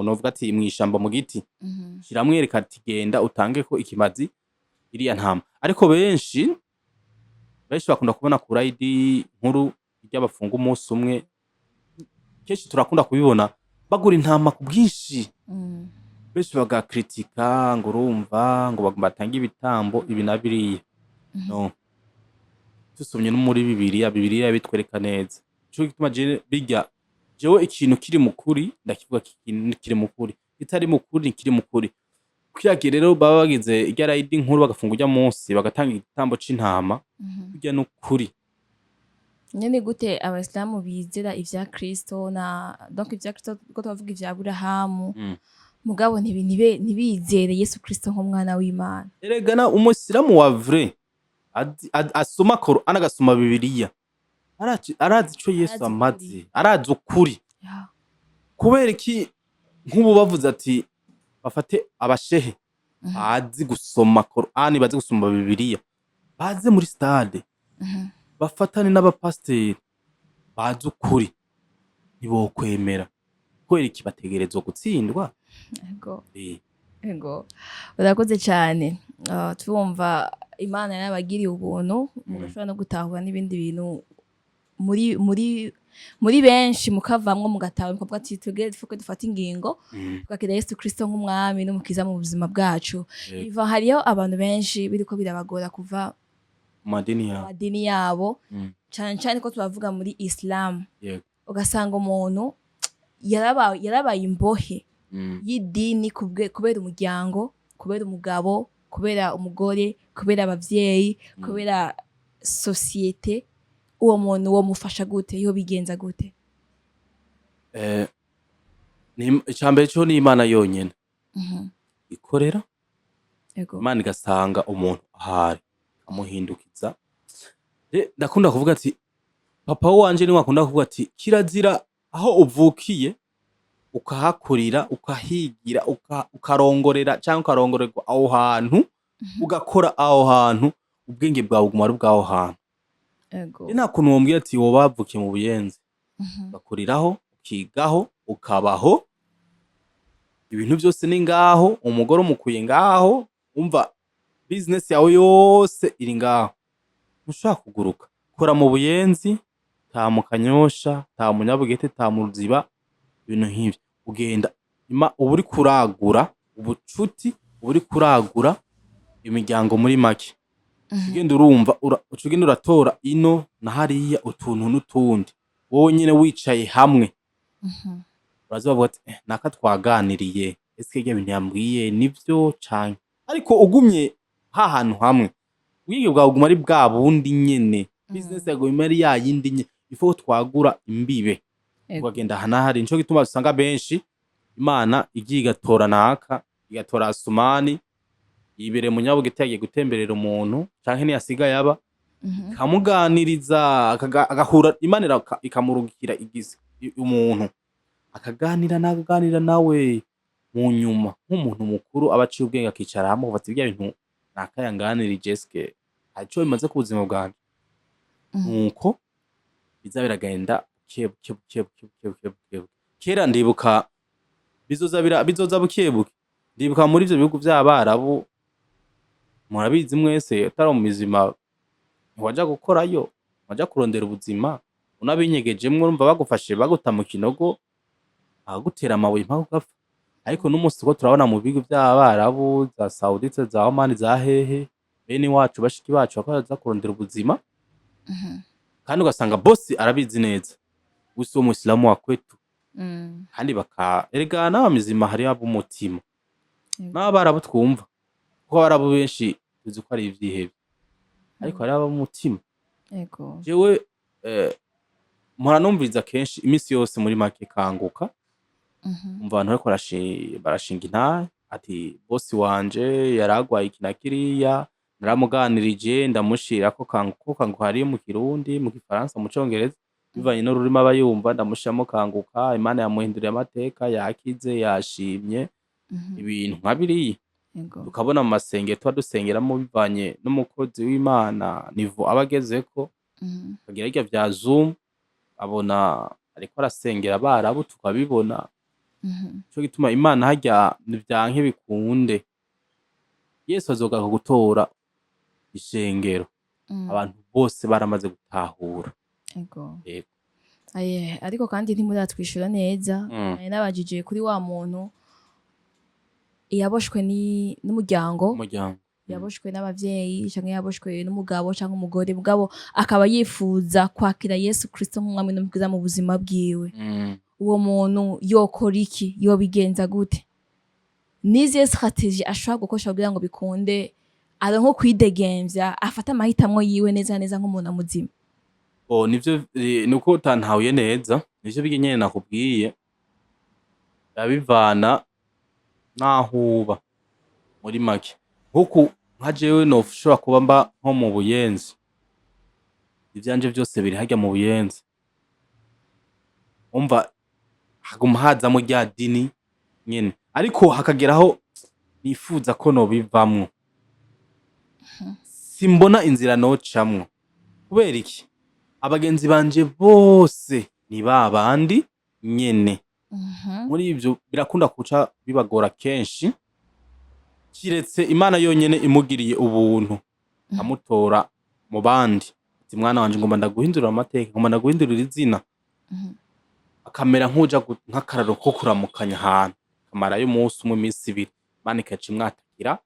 novuga ati mw'ishamba mu giti, kiramwereka ati genda utangeko ikimazi iriya ntama. Ariko benshi benshi bakunda kubona ku rayidi nkuru irya bafunga umunsi umwe, kenshi turakunda kubibona bagura intama ku bwinshi, benshi bagakritika ngo urumva ngo bagomba batange ibitambo ibi na biriya. No tusomye no muri Bibiliya, Bibiliya bitwereka neza. Nico gituma je birya, jewe ikintu kiri mu kuri ndakivuga, kiri mu kuri, kitari mu kuri kiri mu kuri. Kwiyagiye rero baba bagize irya rayidi nkuru bagafunga urya munsi, bagatanga igitambo c'intama, kurya n'ukuri. Nyene gute abayisilamu bizera ivya Kristo na donc ivya Kristo ko tubavuga ivya Aburahamu, mugabo ntibizere Yesu Kristo nk'umwana w'Imana? Erega na umusilamu wa vrai asoma Quran, agasoma Bibiliya, arazi ico Yesu Arazi amaze, ukuri. arazi ukuri. Kubera iki nk'ubu bavuze ati bafate abashehe bazi gusoma Quran, bazi gusoma Bibiliya, baze muri stade bafatane n'abapasiteri bazi ukuri, ntibokwemera. Kubera iki? Bategerezwa gutsindwa. Ego, urakoze cyane. Turumva Imana yarabagiriye ubuntu, mugashobora no gutahura n'ibindi bintu muri benshi, mukavamwo mugatahura, mukavuga ati twebwe fuko dufata ingingo twakira Yesu Kristo nk'umwami n'umukiza mu buzima bwacu. Iva hariyo abantu benshi biriko birabagora kuva mu madini mu yabo, madini yabo, cane cane ko turavuga muri Islam. Ugasanga umuntu yarabaye imbohe y'idini kubera umuryango, kubera umugabo, kubera umugore, kubera abavyeyi, kubera société. Uwo muntu womufasha gute? Yo bigenza gute? Icambere co ni Imana yonyene ikorera. Imana igasanga umuntu ahari, ikamuhindukiza. Ndakunda kuvuga ati papa wanje niwe akunda kuvuga ati kirazira aho uvukiye, ukahakurira, ukahigira, ukarongorera canke ukarongorerwa aho hantu, ugakora aho hantu, ubwenge bwawe buguma ari ubw'aho hantu. Nta kuntu wombwira ati woba wavukiye mu Buyenzi, ugakuriraho, ukigaho, ukabaho, ibintu vyose ni ngaho, umugore umukuye ngaho, umva, business yawe yose iri ngaho, ntushobora kuguruka. Kora mu Buyenzi, ta mu Kanyosha, ta mu Nyabugete, ta mu Ruziba, ibintu nk'ivyo. Ugenda uba uriko uragura ubucuti, uba uriko uragura imiryango muri make. Ugenda urumva uca ugenda uratora ino na hariya utuntu n'utundi. Wowe nyene wicaye hamwe, uraza bavuga ati: "Eh, naka twaganiriye, ese birya bintu yambwiye nivyo canke?" Ariko ugumye hahantu hamwe, ubwenge bwawe buguma ari bwa bundi nyene, business yawe iguma ari ya yindi nyene. Il faut ko twagura imbibe, tukagenda aha na hariya. Nico gituma usanga benshi Imana igiye igatora naka, igatora Asumani yibereye mu Nyabugete, yagiye gutemberera umuntu canke ntiyasigaye aba, ikamuganiriza, agahura Imana ikamurungikira umuntu akaganira nawe, aganira nawe, mu nyuma nk'umuntu mukuru aba aciye ubwenge akicara hamwe akavuga ati: "Birya bintu naka yanganirije, eske hari ico bimaze ku buzima bwanje?" Nuko biza biragenda buke buke buke buke buke buke buke buke. Kera ndibuka bizoza buke buke. Ndibuka muri ivyo bihugu vy'Abarabu, murabizi mwese, utari mu mizima ntiwaja gukorayo, ntiwaja kurondera ubuzima, unabinyegejemwo urumva bagufashe baguta mu kinogo, bakagutera amabuye mpaka ugapfa. Ariko n'umusi turiko turabona mu bihugu vy'Abarabu, za Saudite, za Oman, za hehe, bene wacu, bashiki bacu bariko baraza kurondera ubuzima, kandi ugasanga bosi arabizi neza, uyu si umuislamu wa kwetu. Kandi baka erega n'abamizima hariho ab'umutima, n'Abarabu twumva, kuko Abarabu benshi tuzi ko ari ivyihebe, ariko hariho ab'umutima. Jewe mpora numviriza kenshi imisi yose muri make Kanguka, umva abantu bariko barashinga intahe ati: "Bosi wanje yaragwaye iki na kiriya, naramuganirije, ndamushirako Kanguka." Kanguka hariyo mu Kirundi, mu Gifaransa, mu Congereza, bivanye n'ururimi aba yumva. Ndamushiramo Kanguka, Imana yamuhinduriye amateka, yakize, yashimye, ibintu nka biriya. Tukabona mu masengero tuba dusengeramo, bivanye n'umukozi w'Imana niveau aba agezeko, akagira birya vya Zoom, abona ariko arasengera Abarabu, tukabibona. Nico gituma Imana harya nivyanke bikunde, Yesu azogaruka gutora ishengero abantu bose baramaze gutahura. Yego. Aye, ariko kandi ntimuratwishura neza. Nari nabajije kuri wa muntu yaboshwe n'umuryango, Umuryango. yaboshwe n'abavyeyi canke yaboshwe n'umugabo canke umugore, mugabo akaba yifuza kwakira Yesu Kristo nk'umwami n'umukiza mu buzima bwiwe. Uwo muntu yokora iki? Yobigenza gute? Nizihe stratégie ashobora gukoresha kugira ngo bikunde, aronke kwidegemvya, afate amahitamwo yiwe neza neza nk'umuntu muzima? Oh, nivyo, nuko utantahuye neza, nivyo birya nyene nakubwiye, biba bivana n'aho uba muri make. Nkuku nka jewe noshobora kuba mba nko mu Buyenzi, ivyanje vyose biri harya mu Buyenzi, umva haguma hazamwo rya dini nyene, ariko hakageraho nifuza ko nobivamwo, simbona inzira nocamwo. Kubera iki? Abagenzi banje bose ni babandi nyene. Muri ivyo birakunda kuca bibagora kenshi, kiretse Imana yonyene imugiriye ubuntu, ikamutora mu bandi, ati: "Mwana wanje, ngomba ndaguhindurira amateka, ngomba ndaguhindurira izina." Akamera nk'uwuja nk'akararo ko kuramukanya ahantu, akamarayo umunsi umwe, imisi ibiri, Imana ikaca imwatakira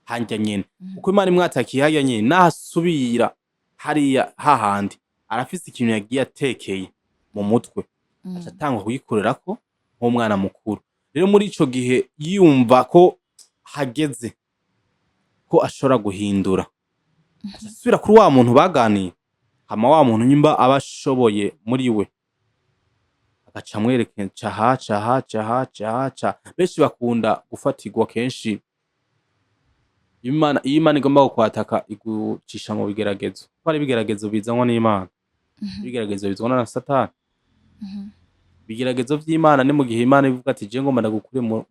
harya nyene. Uko Imana imwatakiye harya nyene, nahasubira hariya hahandi, arafise ikintu yagiye atekeye mu mutwe. Aca atangura kuyikorerako nk'umwana mukuru. Rero muri ico gihe yumva ko hageze ko ashobora guhindura, aca asubira kuri wa muntu baganiye. Hama wa muntu nyimba aba ashoboye muri we, agaca amwereka caha caha caha caha ca. Benshi bakunda gufatirwa kenshi. Imana, iyo Imana igomba kukwataka, igucisha mu bigeragezo, kuko hari ibigeragezo bizanwa n'Imana, ibigeragezo bizanwa na Satani. Ibigeragezo vy'Imana ni mu gihe Imana ivuga ati: "Je ngomba ndagukure mu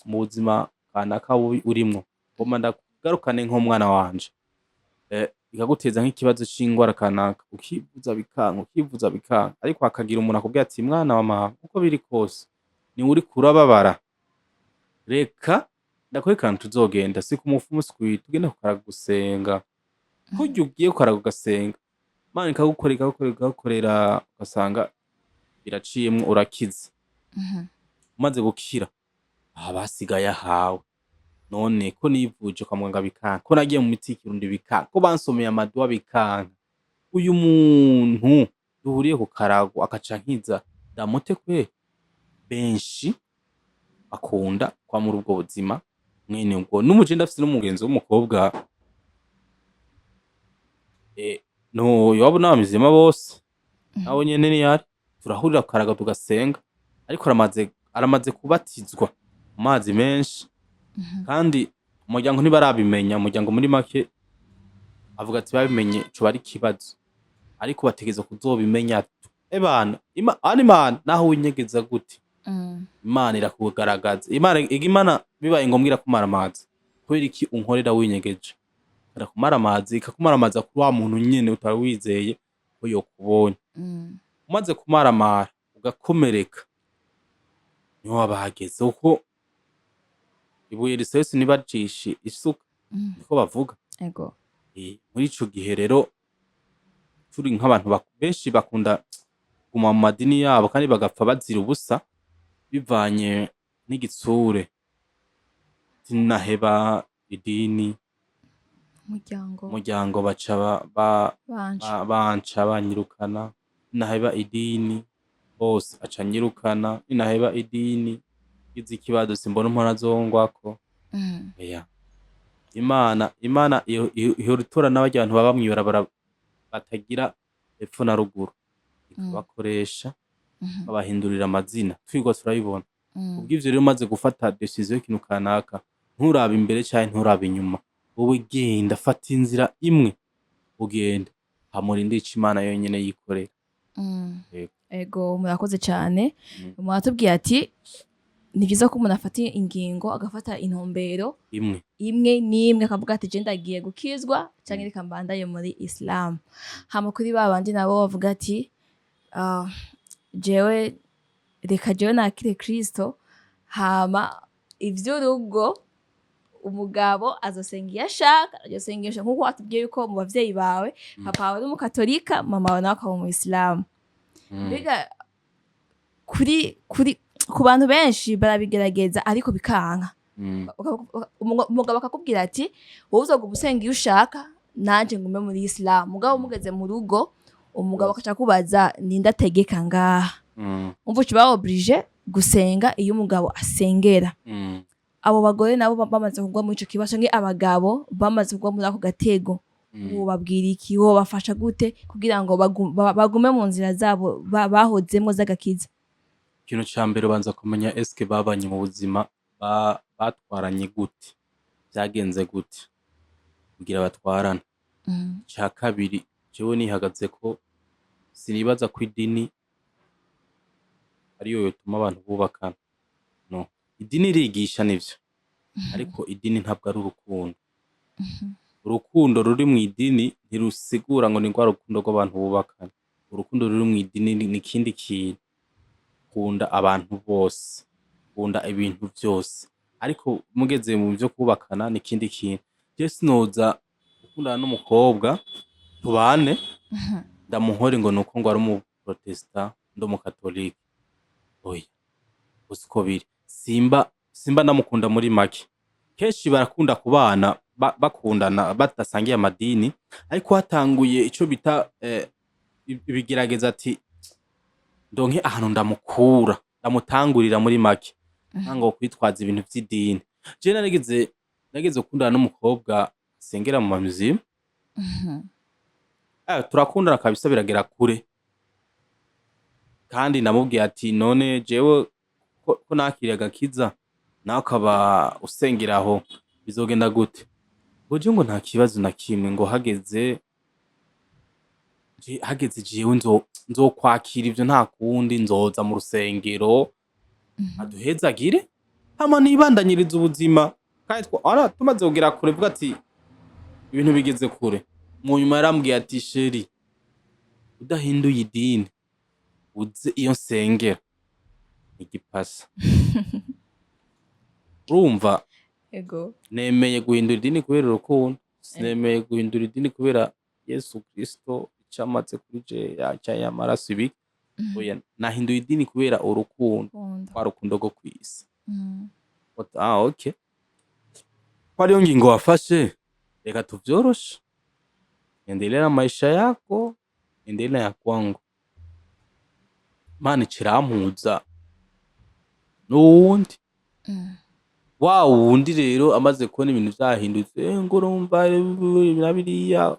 buzima kanaka bubi urimwo, ngomba ndakugarukane nk'umwana wanje." Ikaguteza nk'ikibazo c'ingwara kanaka, ukivuza bikanka, ukivuza bikanka, ariko hakagira umuntu akubwira ati: "Mwana wa mama, uko biri kose niwe uriko urababara, reka ndakwereka ahantu tuzogenda, si ku mupfumu, si tugende kukaraga gusenga." Kurya ugiye kukaraga ugasenga, Imana ikagukorera, ikagukorera, ikagukorera, ugasanga biraciyemwo, urakize. Umaze gukira, haba hasigaye ahawe. None ko nivuje kwa muganga bikanka, ko nagiye mu miti y'ikirundi bikanka, ko bansomeye amaduwa bikanka, uyu muntu duhuriye ku karago akaca ankiza, ndamute kweri? Benshi bakunda kwa muri ubwo buzima mwene ubwo. N'umuje ndafise n'umugenzi w'umukobwa, no iwabo n'abamizima bose, nawe nyene niyari turahurira ku karago tugasenga, ariko aramaze kubatizwa mu mazi menshi, kandi umuryango ntibarabimenya. Umuryango muri make avuga ati babimenye coba ari ikibazo, ariko bategerezwa kuzobimenya. Ebana Imana naho winyegeza gute, Imana irakugaragaza. Imana iga, Imana bibaye ngombwa irakumara amazi. Kubera iki unkorera winyegeje? Irakumara amazi, ikakumara amazi kuri wa muntu nyene utari wizeye ko yokubonye. Umaze kumaramara ugakomereka, niho haba hageze, kuko ibuye riserutse ntibaricishe isuka, niko bavuga. Muri ico gihe rero turi nk'abantu benshi bakunda kuguma mu madini yabo kandi bagapfa bazira ubusa, bivanye n'igitsure. Sinaheba idini, umuryango umuryango baca banje banca banyirukana. Ninaheba idini bose aca anyirukana. Ninaheba idini ngize ikibazo simbona umuntu azongwako. Oya, Imana ihora itora n'abarya bantu baba mw'ibarabara batagira epfo na ruguru, ikabakoresha, ikabahindurira amazina, twirwa turabibona. Kubw'ivyo rero, umaze gufata décision y'ikintu kanaka, nturabe imbere canke nturabe inyuma, wowe genda, fata inzira imwe ugende, hama urindire ico Imana yonyene yikorera. Yego. Ego, murakoze cyane. Muratubwiye ati ni byiza ko umuntu afata ingingo, agafata intumbero imwe, imwe n'imwe, akavuga ati: "Je ndagiye gukizwa cyangwa reka mbandaye muri Islam." Hama kuri ba bandi nabo bavuga ati: "Ah, jewe reka jewe nakire Kristo, hama ivy'urugo umugabo azosenga iyo ashaka, azosenga iyo ashaka." Nkuko watubwiye yuko mu bavyeyi bawe, papa wawe ari umukatolika, mama wawe nawe akaba umuyisilamu. Mbega kuri ku bantu benshi barabigerageza ariko bikanka. Umugabo akakubwira ati: "Wowe uzoguma usenga iyo ushaka, nanje ngume muri Islam." Mugabo mugeze mu rugo, umugabo akaca akubaza: "Ninde ategeka ngaha?" Umva, uca uba obligé gusenga iyo umugabo asengera. Abo bagore nabo bamaze kugwa muri ico kibazo, canke abagabo bamaze kugwa muri ako gatego, wobabwira iki? Wobafasha gute kugira ngo bagume mu nzira zabo bahozemwo z'agakiza? Ikintu ca mbere ubanza kumenya: eske babanye mu buzima, batwaranye gute, vyagenze gute kugira batwarane? Ica kabiri, jewe nihagaze ko sinibaza ko idini ariyo yotuma abantu bubakana. No, idini irigisha nivyo, ariko idini ntabwo ari urukundo. Urukundo ruri mw'idini ntirusigura ngo ni rwa rukundo rw'abantu bubakana. Urukundo ruri mw'idini ni ikindi kintu. Kunda abantu bose, kunda ibintu vyose, ariko mugeze mu vyo kubakana ni ikindi kintu. Je sinoza gukundana n'umukobwa tubane, ndamuhore ngo nuko ngo ari umuprotesta, ndi umukatolike. Oya, siko biri. Simba ndamukunda muri make. Kenshi barakunda kubana bakundana badasangiye amadini, ariko hatanguye ico bita ibigerageza, ati Ndonke ahantu ndamukura, ndamutangurira muri make, ntango kwitwaza ibintu vy'idini. Je narigeze gukundana n'umukobwa asengera mu mamizima. Turakundana kabisa, biragera kure, kandi namubwiye ati: "None jewe ko nakiriye agakiza, nawe ukaba usengera aho, bizogenda gute?" Ngo je ngo nta kibazo na kimwe, ngo hageze jewe nzokwakira ivyo, nta kundi, nzoza mu rusengero aduhezagire, hama nibandanyiriza ubuzima. Kandi tumaze kugera kure, vuga ati ibintu bigeze kure. Mu nyuma yarambwiye ati: "Chéri, udahinduye idini uze iyo nsengera igipasa." Urumva? Ego. Nemeye guhindura idini kubera urukundo, sinemeye guhindura idini kubera Yesu Kristo ico amaze kuri je canke amaraso ibiki. Oya, nahinduye idini kubera urukundo. Kunda. Rwa rukundo rwo kw'isi. Ah, okay, ko ariyo ngingo wafashe, reka tuvyoroshe, endelea na maisha yako, endelea na ya kwangu. Imana ikirampuza n'uwundi. Wa wundi rero amaze kubona ibintu vyahindutse, ngo urumva na biriya,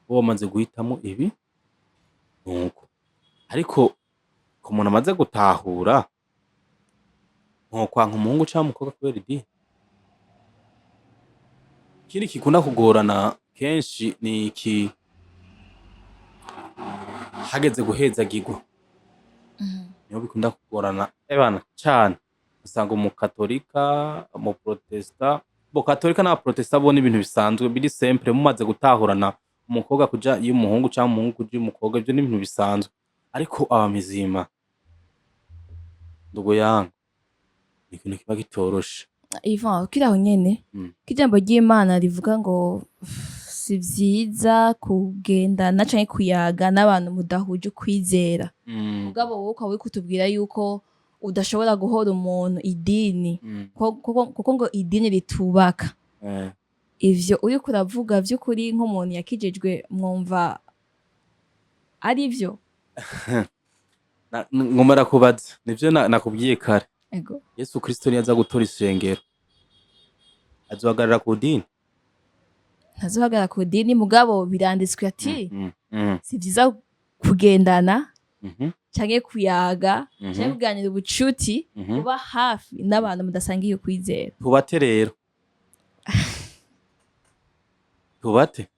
bo bamaze guhitamo ibi, nuko ariko ku muntu amaze gutahura, ntokwanka umuhungu canke umukobwa kubera idini. Ikindi gikunda kugorana kenshi ni iki: hageze guhezagirwa niho bikunda kugorana ebana cane. Usanga umukatolika, umuprotesta, bo katolika n'abaprotesta bo n'ibintu bisanzwe, biri simple. Mumaze gutahurana, umukobwa kuja iyo umuhungu canke umuhungu kuja iyo umukobwa, ivyo n'ibintu bisanzwe. Ariko abamizima, ndugu yangu, ni ikintu kiba kitoroshe. Ivan, ukiri aho nyene, ko ijambo ry'Imana rivuga ngo si vyiza kugendana canke kuyaga n'abantu mudahuje ukwizera, mugabo wowe ukaba uriko utubwira yuko udashobora guhora umuntu idini, kuko ngo idini ritubaka. Ivyo uriko uravuga vy'ukuri, nk'umuntu yakijijwe, mwumva ari vyo? Ngomba kubaza nivyo nakubwiye kare. Ego. Yesu Kristo niyaza gutora isengero, azohagarara ku dini? Ntazohagarara ku dini, mugabo biranditswe ati si vyiza kugendana canke kuyaga canke kuganira ubucuti, kuba hafi n'abantu mudasangiye ukwizera. Tubate rero, tubate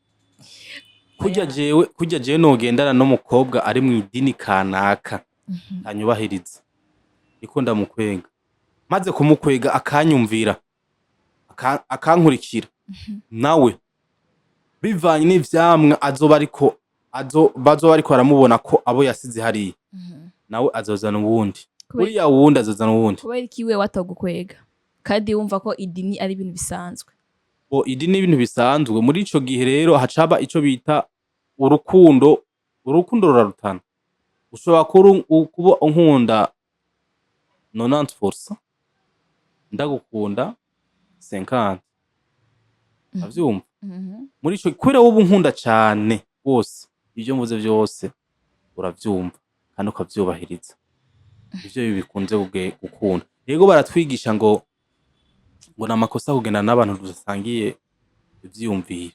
kurya. Oya. Jewe kurya, jewe nogendana n'umukobwa ari mu idini kanaka, anyubahiriza, niko ndamukwega, maze kumukwega akanyumvira, akankurikira, nawe bivanye n'ivyamwa azoba ariko bazoba ariko baramubona ko abo yasize hariya, nawe azozana uwundi. Uriya wundi azozana uwundi. Kubera iki we watogukwega kandi wumva ko idini ari ibintu bisanzwe? Bo idini ni ibintu bisanzwe. Muri ico gihe rero hacaba ico bita urukundo. Urukundo rurarutana. Ushobora kuba unkunda 90%, ndagukunda 50, avyumva? Muri ico, kubera wowe unkunda cane wose, ivyo mvuze vyose uravyumva kandi ukavyubahiriza. Ivyo bikunze gukunda. Yego, baratwigisha ngo ni amakosa kugendana n'abantu dusangiye ivyiyumviro.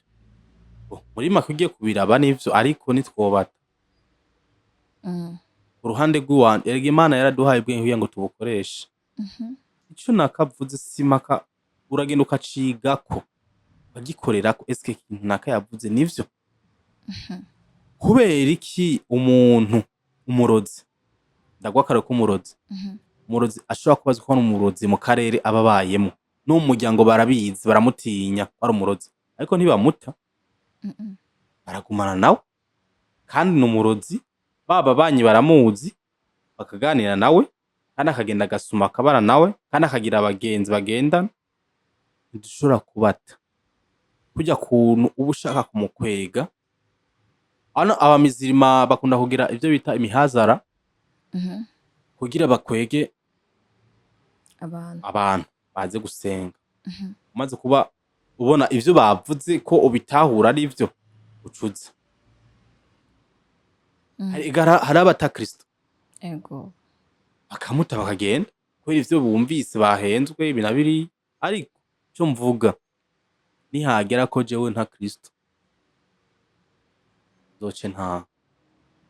Bo, muri make ugiye kubiraba nivyo, ariko ntitwobata. Uruhande rw'iwanje, erega Imana yaraduhaye ubwenge kugira ngo tubukoreshe. Ico nakavuze simpaka, uragenda ukacigako, ukagikorerako. Eske ikintu naka yavuze nivyo? Kubera iki umuntu umurozi, ndaguha akarorero k'umurozi, umurozi ashobora kuba azi ko ari umurozi mu karere aba abayemo no mu muryango, barabizi, baramutinya ko ari umurozi, ariko ntibamuta, baragumana nawe kandi ni umurozi. Baba banyi baramuzi, bakaganira nawe, kandi akagenda agasuma, akabana nawe, kandi akagira abagenzi bagendana. Ntidushobora kubata kurya kuntu uba ushaka kumukwega. Hano abamizirima bakunda kugira ivyo bita imihazara kugira bakwege abantu. Abantu baze gusenga. Umaze kuba ubona ivyo bavuze ko ubitahura ari vyo, ucuza. Hari abata Kristo bakamuta bakagenda kubera ivyo bumvise, bahenzwe, ibi na biriya. Ariko ico mvuga, nihagera ko jewe nta Kristo, nzoce ntaha.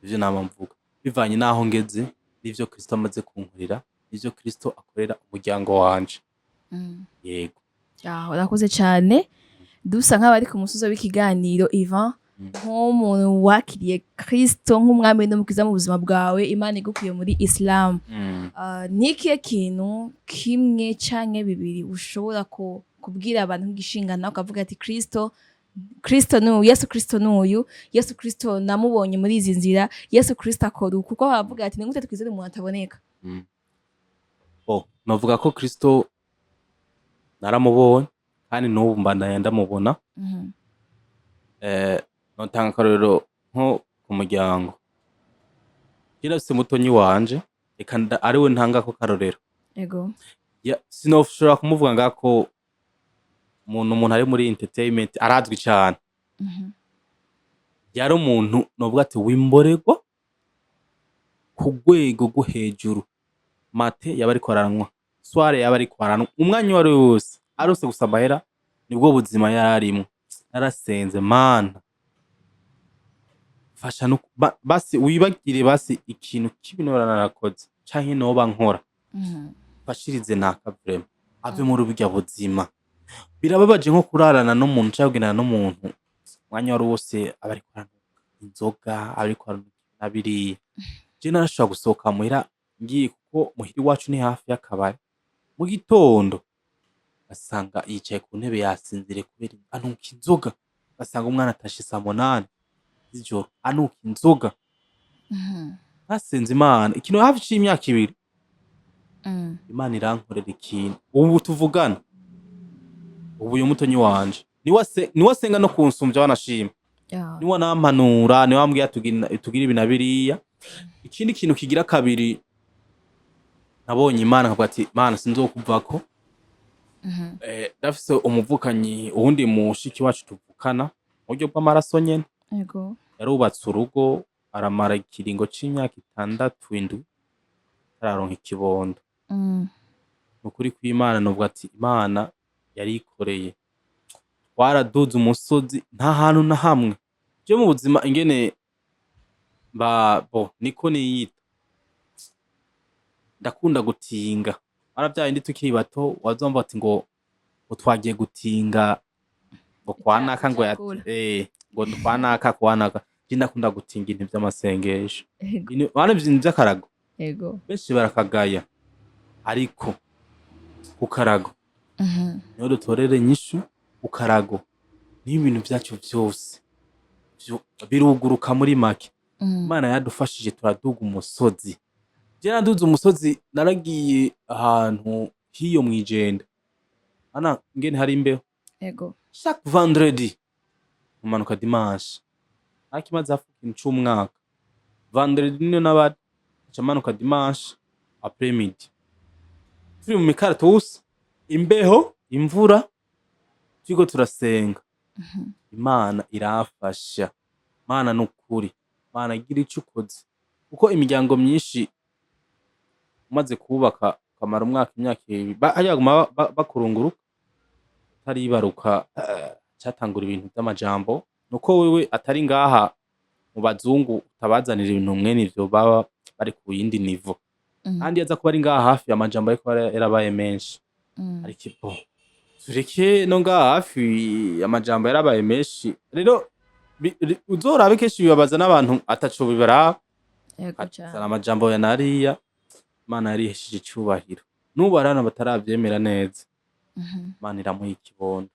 Ivyo nama mvuga bivanye n'aho ngeze n'ivyo Kristo amaze kunkorera n'ivyo Kristo akorera umuryango wanje. Yego. Ya, urakoze cyane. Dusa nk'abari ku musozi w'ikiganiro, Ivan. Nk'umuntu wakiriye Kristo nk'umwami n'umukiza mu buzima bwawe, Imana igukuye muri Islam, ni ikihe kintu kimwe canke bibiri ushobora kubwira abantu nk'igishingana, ukavuga ati Kristo n'uyu, Yesu Kristo n'uyu, Yesu Kristo namubonye muri izi nzira, Yesu Kristo akora uku"? Kuko baravuga ati: "Ni gute twizere umuntu ataboneka?" Bo, novuga ko Kristo naramubonye kandi n'ubu mbandanya ndamubona. Notanga akarorero nko ku muryango. Je ndafise mutonyi wanje, reka ariwe ntangako karorero. Sinoshobora kumuvuga ngako umuntu ari muri entertainment, arazwi cane. Yari umuntu novuga ati w'imborerwa ku rwego rwo hejuru. Matin yaba ariko aranywa, soir yaba ariko aranywa, umwanya uwari we wose aronse gusa amahera, nibwo buzima yari arimwo. Narasenze: "Mana, fasha no basi wibagire basi ikintu kibi noba narakoze canke noba nkora, mfashirize naka vraiment ave muri burya buzima." Birababaje nko kurarana n'umuntu canke kugendana n'umuntu, umwanya wari wose aba ariko aranuka inzoga, aba ariko aranuka na biriya. Je narashobora gusohoka muhira ngiye, kuko muhira iwacu ni hafi y'akabari, mu gitondo ngasanga yicaye ku ntebe yasinziriye kubera anuka inzoga, ngasanga umwana atashe saa 8 z'ijoro anuka inzoga. Nasenze Imana ikintu hafi c'imyaka 2, Imana irankorera ikintu. Ubu tuvugana, ubu uyu mutonyi wanje niwe asenga no kunsumvya, wanashima. Niwe anampanura, niwe ambwira tugire ibi na biriya. Ikindi kintu kigira kabiri nabonye Imana nkavuga ati: "Mana, sinzokuvako." Ndafise umuvukanyi, uwundi mushiki wacu tuvukana mu buryo bw'amaraso nyene. Yarubatse urugo, aramara ikiringo c'imyaka 6, 7 atararonka ikibondo. Nukuri kw'Imana, novuga ati Imana yarikoreye. Twaraduze umusozi, nta hantu na hamwe je mu buzima ingene ba bo niko niyita, ndakunda gutinga. Ara bindi tukiri bato wazomva ati ngo twagiye gutinga ngo kwa naka, ngo Icyakura. Ngo kwa naka, kwa naka. Je ndakunda gutinga ibintu vy'amasengesho. Bana, ibintu vy'akarago. Benshi barakagaya, ariko ku karago niho dutorere inyishu. Ku karago niho ibintu vyacu vyose biruguruka muri make. Imana yadufashije turaduga umusozi. Je naduze umusozi, naragiye ahantu hiyo mwijenda ana ngene hari imbeho. Chaque vendredi umanuka, dimanche nakimaze hafi ikintu c'umwaka. Vendredi niyo nabari, nca manuka dimanche après midi, turi mu mikaratusi, imbeho, imvura, turiko turasenga. Imana irafasha. Mana, nukuri Mana gira ico ukoze, kuko imiryango myinshi umaze kubaka ukamara umwaka, imyaka 2, hariya baguma bakurunguruka utaribaruka, catangura ibintu vy'amajambo. Nuko wewe atari ngaha mu bazungu, utabazanira ibintu mwene ivyo, baba bari ku yindi niveau. Kandi yaza kuba ari ngaha hafi, amajambo ariko yarabaye menshi. Ariko bo tureke no ngaha hafi amajambo yarabaye menshi. Rero uzorabe kenshi bibabaza n'abantu ataco bibaraba. Yego Azana cane. amajambo ya nariya. Imana yarihesheje icubahiro, n'ubu hari abantu bataravyemera neza. Imana iramuha ikibondo,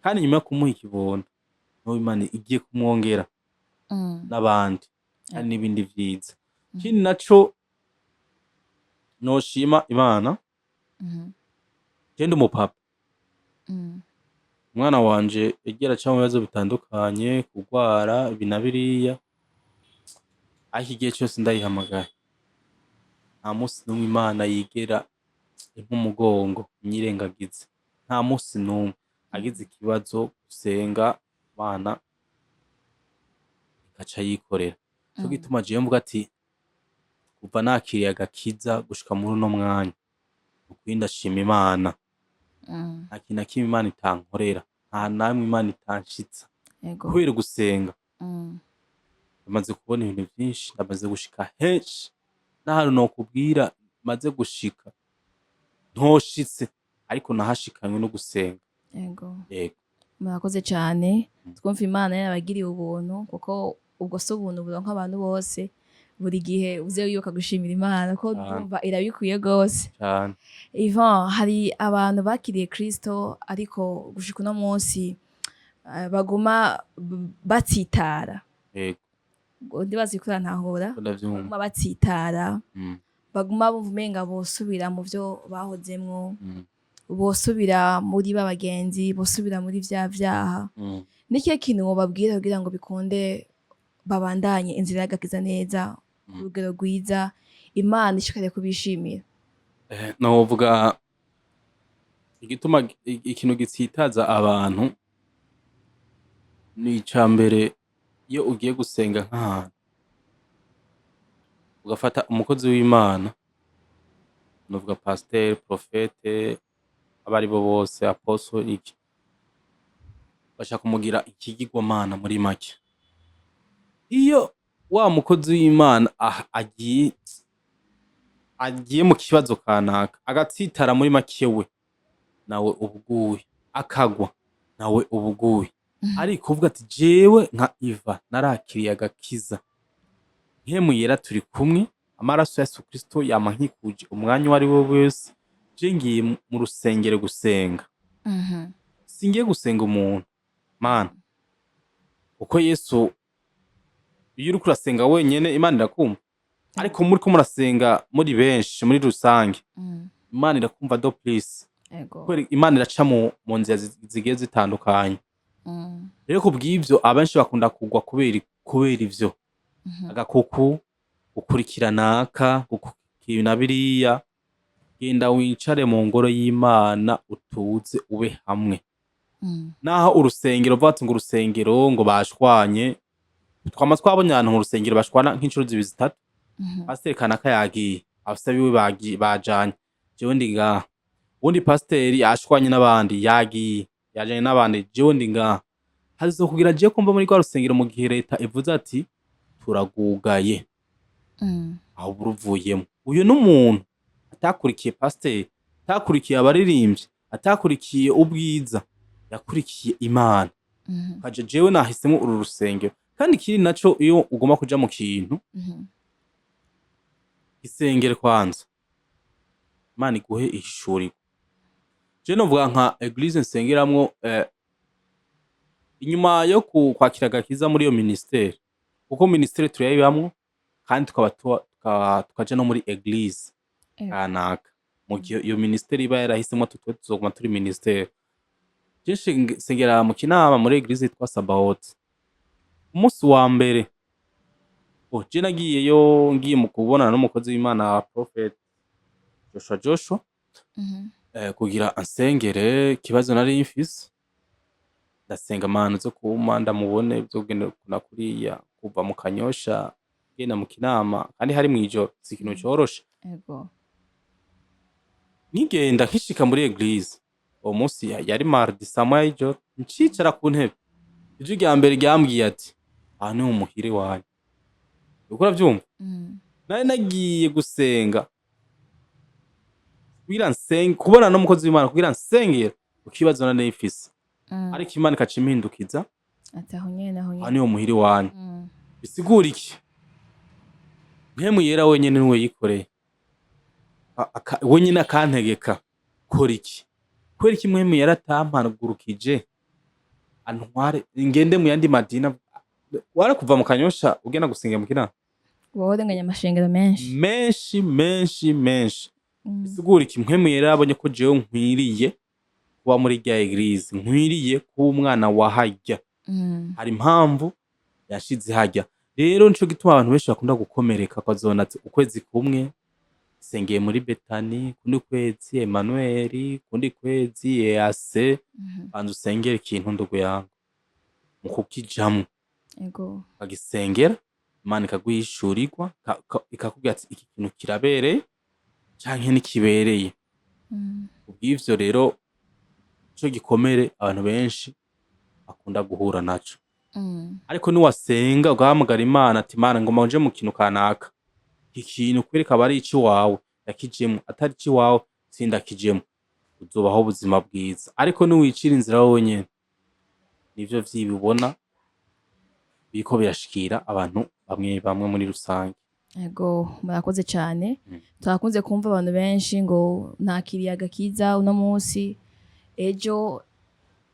kandi nyuma yo kumuha ikibondo, n'ubu Imana igiye kumwongera n'abandi kandi n'ibindi vyiza. Ikindi naco noshima Imana, je ndi umupapa, umwana wanje yagiye araca mu bibazo bitandukanye, kugwara ibi na biriya, ariko igihe cose ndayihamagaye, nta musi n'umwe Imana yigera impa umugongo, inyirengagize. Nta musi n'umwe agize ikibazo, gusenga Imana igaca yikorera. Nico gituma jewe mvuga ati kuva nakiriye agakiza gushika muri uno mwanya, nukuri ndashima Imana. Nta kintu na kimwe Imana itankorera, nta namwe Imana itanshitsa. Kubera gusenga ndamaze kubona ibintu vyinshi, ndamaze gushika henshi, n'ahantu nokubwira maze gushika ntoshitse, ariko nahashikanywe no gusenga. Yego. Murakoze cane. Twumva Imana yarabagiriye ubuntu, kuko ubwo si ubuntu buronka abantu bose. Buri gihe uze wibuka gushimira Imana ko ndumva irabikwiye gose. Cane. Ivan, hari abantu bakiriye Kristo ariko gushika uno munsi baguma batsitara. Ndibaza ko urantahura. Ndavyumva. Baguma batsitara, baguma bumva umenga bosubira mu vyo bahozemwo, bosubira muri ba bagenzi, bosubira muri vya vyaha. Ni ikihe kintu wobabwira kugira ngo bikunde babandanye inzira y'agakiza neza ku rugero rwiza, Imana ishikare kubishimira? Novuga igituma ikintu gitsitaza abantu ni ica mbere: iyo ugiye gusenga nk'ahantu ugafata umukozi w'Imana, novuga pasiteri, profete, abo aribo bose, aposo, iki, bashaka kumugira ikigirwamana. Muri make, iyo wa mukozi w'Imana agiye mu kibazo kanaka agatsitara, muri make we nawe ubuguye, akagwa nawe ubuguye. Ariko uvuga ati jewe nka Iva narakiriye agakiza, Mpwemu Yera turi kumwe, amaraso ya Yesu Kristo yama nkikuje umwanya uwo ari we wese, je ngiye mu rusengero gusenga, singiye gusenga umuntu mana, kuko Yesu, iyo uriko urasenga wenyene Imana irakumva, ariko muriko murasenga muri benshi muri rusange, Imana irakumva de plus, kubera Imana iraca mu nzira zigiye zitandukanye. Rero kubw'ivyo abenshi bakunda kugwa kubera ivyo agakuku gukurikira naka, gukurikira na biriya. Genda wicare mu ngoro y'Imana, utuze, ube hamwe. Naho urusengero uvuga ati ngo urusengero ngo bashwanye, twama twabonye ahantu mu rusengero bashwana nk'incuro zibiri, zitatu. Pasiteri kanaka yagiye, abafisa biwe bajanye, jewe ndi ngaha. Uwundi pasiteri yashwanye n'abandi, yagiye, yajanye n'abandi, jewe ndi ngaha. Hazokugira jewe ko mva muri rwa rusengero mu gihe leta ivuze ati turagugaye, aho uruvuyemo. Uyu n'umuntu atakurikiye pasiteri, atakurikiye abaririmbyi, atakurikiye ubwiza, yakurikiye Imana. Kaje jewe nahisemo uru rusengero. Kandi ikindi naco, iyo ugomba kuja mu kintu, isengere kwanza, Imana iguhe ihishurirwa. Je novuga nka église nsengeramwo, inyuma yo kwakira agakiza muri iyo ministère, kuko ministère turayibamwo kandi tukaba tukaja no muri église kanaka mu gihe iyo ministère iba yarahisemo, twe tuzoguma turi ministère. Je nsengera mu Kinama muri église yitwa Sabaoth. Umunsi wa mbere, oh, je nagiyeyo ngiye mu kubonana n'umukozi w'Imana Prophet Joshua, kugira ansengere ikibazo nari mfise. Ndasenga, Mana zo kuma ndamubone, vyogenda na kuriya, kuva mu Kanyosha ngenda mu Kinama kandi hari mw'ijoro, si ikintu coroshe. Nkigenda, nkishika muri église, uwo munsi yari mardi saa moya y'ijoro, ncicara ku ntebe, ijwi rya mbere ryambwiye ati aha niho muhira iwanyu. Uriko uravyumva? Nari nagiye gusenga kugira nsenge, kubonana n'umukozi w'Imana kugira nsengera ku kibazo nari mfise, ariko Imana ikaca impindukiza ati aho nyene, aho aha nyene. Niho muhira iwanyu. Bisigura iki? Mpwemu Yera wenyene niwe yikoreye, wenyene akantegeka kora iki. Kubera iki Mpwemu Yera atampagurukije antware ngende mu yandi madini? Wara kuva mu Kanyosha ugenda gusenga mu Kinama, wowe urenganya amashengero menshi. Menshi, menshi, menshi. Bisigura iki? Mpwemu Yera yabonye ko jewe nkwiriye kuba muri rya église, nkwiriye kuba umwana wa harya. Hari impamvu yashize harya. Rero nico gituma abantu benshi bakunda gukomereka, ukazobona ati ukwezi kumwe sengeye muri Betani, kundi kwezi Emmanuel, kundi kwezi EAC. Banza usengere ikintu, ndugu yangu, mu kukijamwo, ukagisengera. Imana ikaguhishurirwa, ikakubwira ati iki kintu kirabereye canke ntikibereye. Kubw'ivyo rero, ico gikomere abantu benshi bakunda guhura naco. Ariko niwasenga, ugahamagara Imana ati: "Imana, ngomba nje mu kintu kanaka, iki kintu kwereka aba ari iciwawe, ndakijemwo, atari iciwawe sindakijemwo," uzobaho ubuzima bwiza. Ariko niwicira inzira wowe nyene, nivyo vyibibona biriko birashikira abantu bamwe bamwe muri rusange. Ego, murakoze cyane. Turakunze kumva abantu benshi ngo nakiriye agakiza uno munsi, ejo,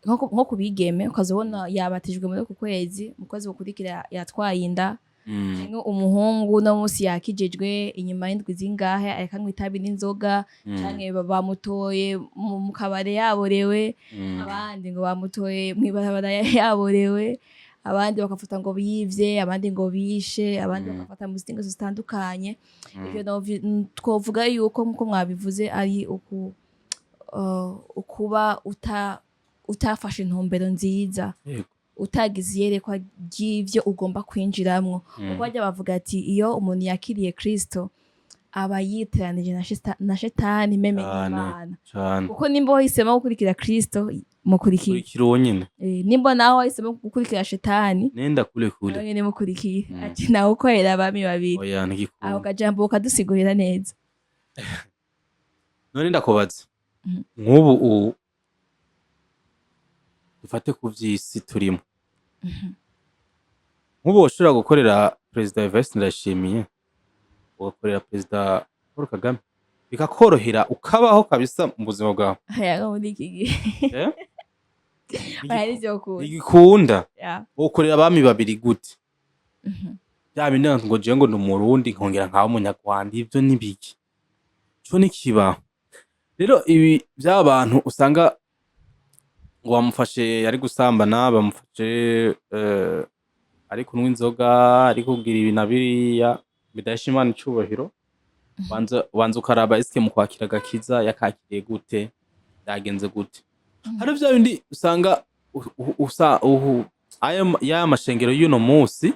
nko ku bigeme, ukazabona yabatijwe muri uku kwezi, mu kwezi gukurikira yatwaye inda. Canke umuhungu, uno munsi yakijijwe, inyuma y'indwi zingahe areka itabi n'inzoga. Canke bamutoye mu kabare yaborewe. Abandi ngo bamutoye mw'ibarabara yaborewe, abandi bagafata ngo bivye, abandi ngo bishe, abandi bagafata mu zindi ngeso zitandukanye. Ivyo twovuga yuko, nkuko mwabivuze, ari ukuba utafashe intumbero nziza, utagize iyerekwa ry'ivyo ugomba kwinjiramwo. Kuko bajya bavuga ati iyo umuntu yakiriye Kristo aba yiteranije na shetani même n'Imana. Kuko nimba wahisemo gukurikira Kristo, mukurikire. Kurikira uwo nyene. Nimba nawe wahisemo gukurikira shetani, nenda kule nawe kule. nyene mukurikire. Ati nawe ukorera abami babiri. Oya, Aho ntigikunda. kajambo kadusigurira neza. None ndakubaza, nk'ubu dufate ku vy'isi turimo, nk'ubu woshobora gukorera Perezida Evariste Ndayishimiye, ugakorera Perezida Paul Kagame, bikakorohera, ukabaho kabisa mu buzima bwawe? Aya, muri iki gihe? Eh? Oya, nivyo ukunda. Ntigikunda. Wokorera abami babiri gute? Bya bindi ngo jewe ngo ndi Umurundi, nkongera nkaba Umunyarwanda, ivyo ni biki? Ico ntikibaho. Rero ibi vy'abantu usanga ngo bamufashe ari gusambana, bamufashe ari kunywa inzoga, ari kugira ibi na biriya bidahesha Imana icubahiro, banza ukaraba: eske mu kwakira agakiza yakakiriye gute? Vyagenze gute? Hari vya bindi usanga ayo ya mashengero y'uno musi,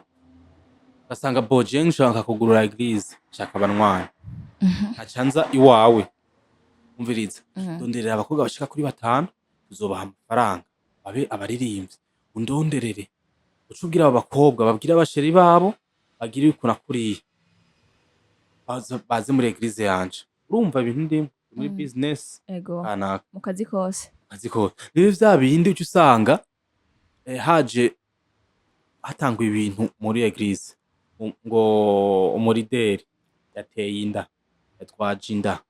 ugasanga boje nshaka kugurura église, nshaka abanywanyi, nkaca nza iwawe: "Umviriza, ndonderera abakobwa bashika kuri batanu, tuzobaha amafaranga, babe abaririmbyi, undonderere." Uca ubwira abo bakobwa babwire aba chéri babo bagire uku na kuriya, baze muri église yanje. Urumva ibintu ndimwo muri business kanaka. Mu kazi kose. Kazi kose. Rero vya bindi uca usanga haje hatangwa ibintu muri église, ngo umu leader yateye inda, yatwaje inda,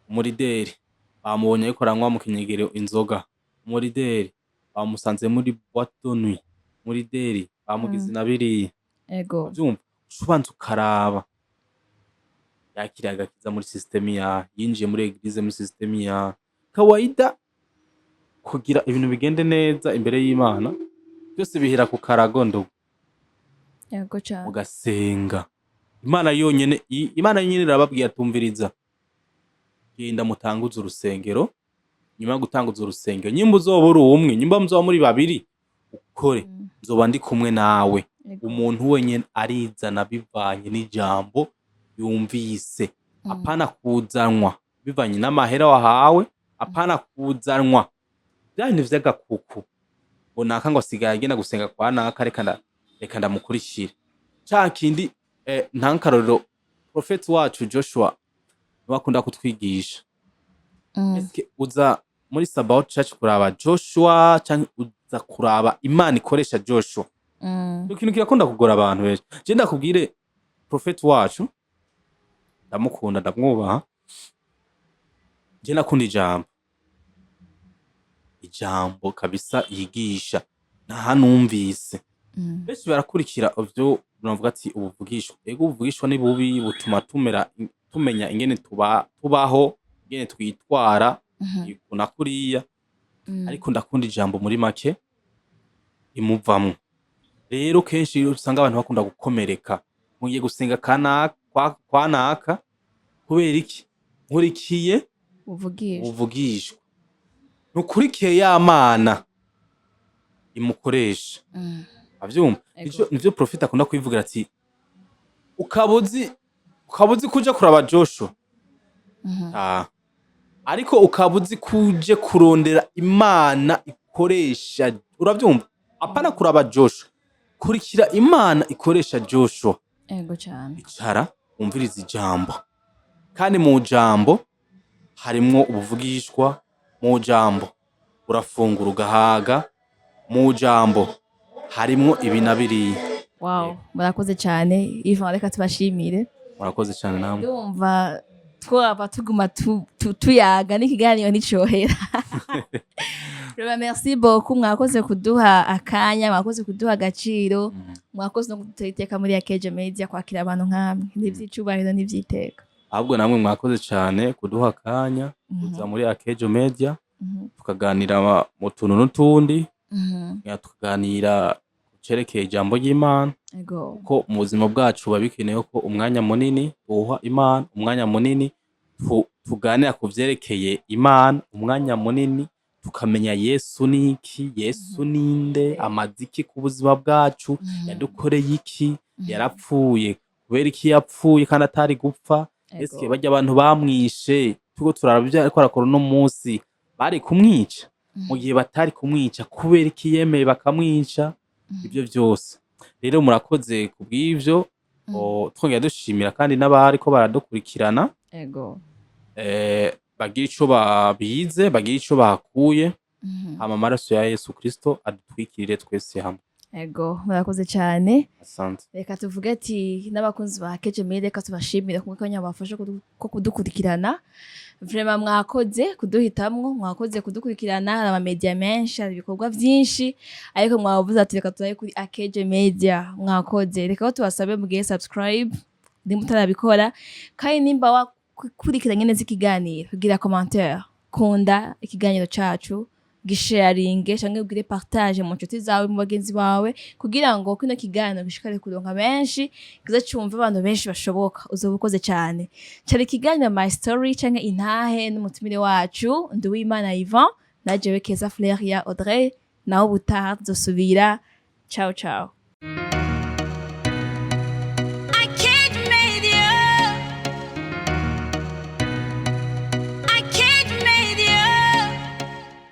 umu leader bamubonye ariko aranywa mu kinyegero inzoga, umu leader bamusanze muri boîte de nuit, umu leader bamugize na biriya. Uvyumva, uca ubanza ukaraba: yakiriye agakiza muri système ya, yinjiye muri église muri système ya kawaida? Kugira ibintu bigende neza imbere y'Imana, byose bihera ku karago ndugu. Ego cane. Ugasenga Imana yonyene. Imana yonyene irababwiye atumviriza: "Genda mutanguze urusengero. Nyuma yo gutanguza urusengero, nyimba uzoba uri umwe, nyimba muzoba muri babiri, ukore, nzoba ndi kumwe nawe." Umuntu wenyene arizana bivanye n'ijambo yumvise, apana kuzanwa bivanye n'amahera wahawe, apana kuzanwa bya bintu vy'agakuku ngo naka ngo asigaye agenda gusenga kwa naka, reka ndamukurikire. Ca kindi, ntankarorero, profeti wacu Joshua niwe akunda kutwigisha. Eske uza muri Sabaoth Church kuraba Joshua canke uza kuraba Imana ikoresha Joshua? Ico kintu kirakunda kugora abantu benshi. Je ndakubwire, profeti wacu ndamukunda, ndamwubaha. Je nakunda ijambo kabisa yigisha, ntahanumvise. Benshi barakurikira ivyo navuga ati ubuvugishwa. Ego, ubuvugishwa ni bubi, butuma tumera, tumenya ingene tubaho, ingene twitwara, uku na kuriya. Ariko ndakunda ijambo muri make imuvamwo. Rero kenshi iyo usanga abantu bakunda gukomereka, mugiye gusenga kanaka kwa naka, kubera iki? Nkurikiye Uvugisha. Ubuvugishwa. Ntukurikiye ya Mana imukoresha. Avyumva? Ego. Nivyo profete akunda kwivugira ati Ukaba uzi kuja kuraba Joshua. Ah. Ariko ukaba uzi kuje kurondera Imana ikoresha, uravyumva? Apana kuraba Joshua, kurikira Imana ikoresha Joshua. Ego cyane. Icara wumvirize ijambo, kandi mu jambo harimwo ubuvugishwa, mu jambo urafungura ugahaga, mu jambo harimwo ibi na biriya. Wow, murakoze cyane, Ivan, reka tubashimire. Murakoze cyane namwe. Ndumva twaba tuguma tuyaga n'ikiganiro nticohera. Reba, merci beaucoup, mwakoze kuduha akanya, mwakoze kuduha agaciro, mwakoze no kudutera iteka muri Akeje Media. Kwakira abantu nkamwe n'ivyicubahiro n'ivyiteka. Ahubwo namwe mwakoze cyane kuduha akanya kuza muri Akejo Media, tukaganira mu tuntu n'utundi, tukaganira ku cerekeye ijambo ry'Imana, ko mu buzima bwacu biba bikenewe ko umwanya munini tuwuha Imana, umwanya munini tuganira ku vyerekeye Imana, umwanya munini tukamenya Yesu niki, Yesu ninde, amaze iki ku buzima bwacu, yadukoreye iki, yarapfuye kubera iki, yapfuye kandi atari gupfa, eske barya abantu bamwishe, turiko turaraba ivyo ariko arakora uno munsi, bari kumwica? Mu gihe batari kumwica, kubera iki yemeye bakamwica? Ivyo vyose rero murakoze kubw'ivyo. Twongera dushimira kandi n'abariko baradukurikirana, bagira ico babize, bagira ico bahakuye, hama amaraso ya Yesu Kristo adutwikirire twese hamwe. Ego, murakoze cyane. Asante. Reka tuvuge ati n'abakunzi ba Keje Media, reka tubashimire ku kanya bafashe ko kudukurikirana. Vraiment mwakoze kuduhitamwo, mwakoze kudukurikirana. Hari amamedia menshi, hari ibikorwa vyinshi, ariko mwavuze ati reka turabe kuri Akeje Media. Mwakoze. Reka ko tubasabe mugire subscribe nimba utarabikora, kandi nimba wakurikiranye neza ikiganiro, kugira commentaire, kunda ikiganiro cacu, gisharinge canke ugire partage mu nshuti zawe, mu bagenzi bawe, kugira ngo kino kiganiro gishikare kuronka benshi, kize cumve abantu benshi bashoboka. Uzoba ukoze cyane. Cari ikiganiro My Story canke intahe n'umutumire wacu Nduwimana Ivan na jewe Keza Fleria Audrey. Naho ubutaha tuzosubira. Ciao ciao.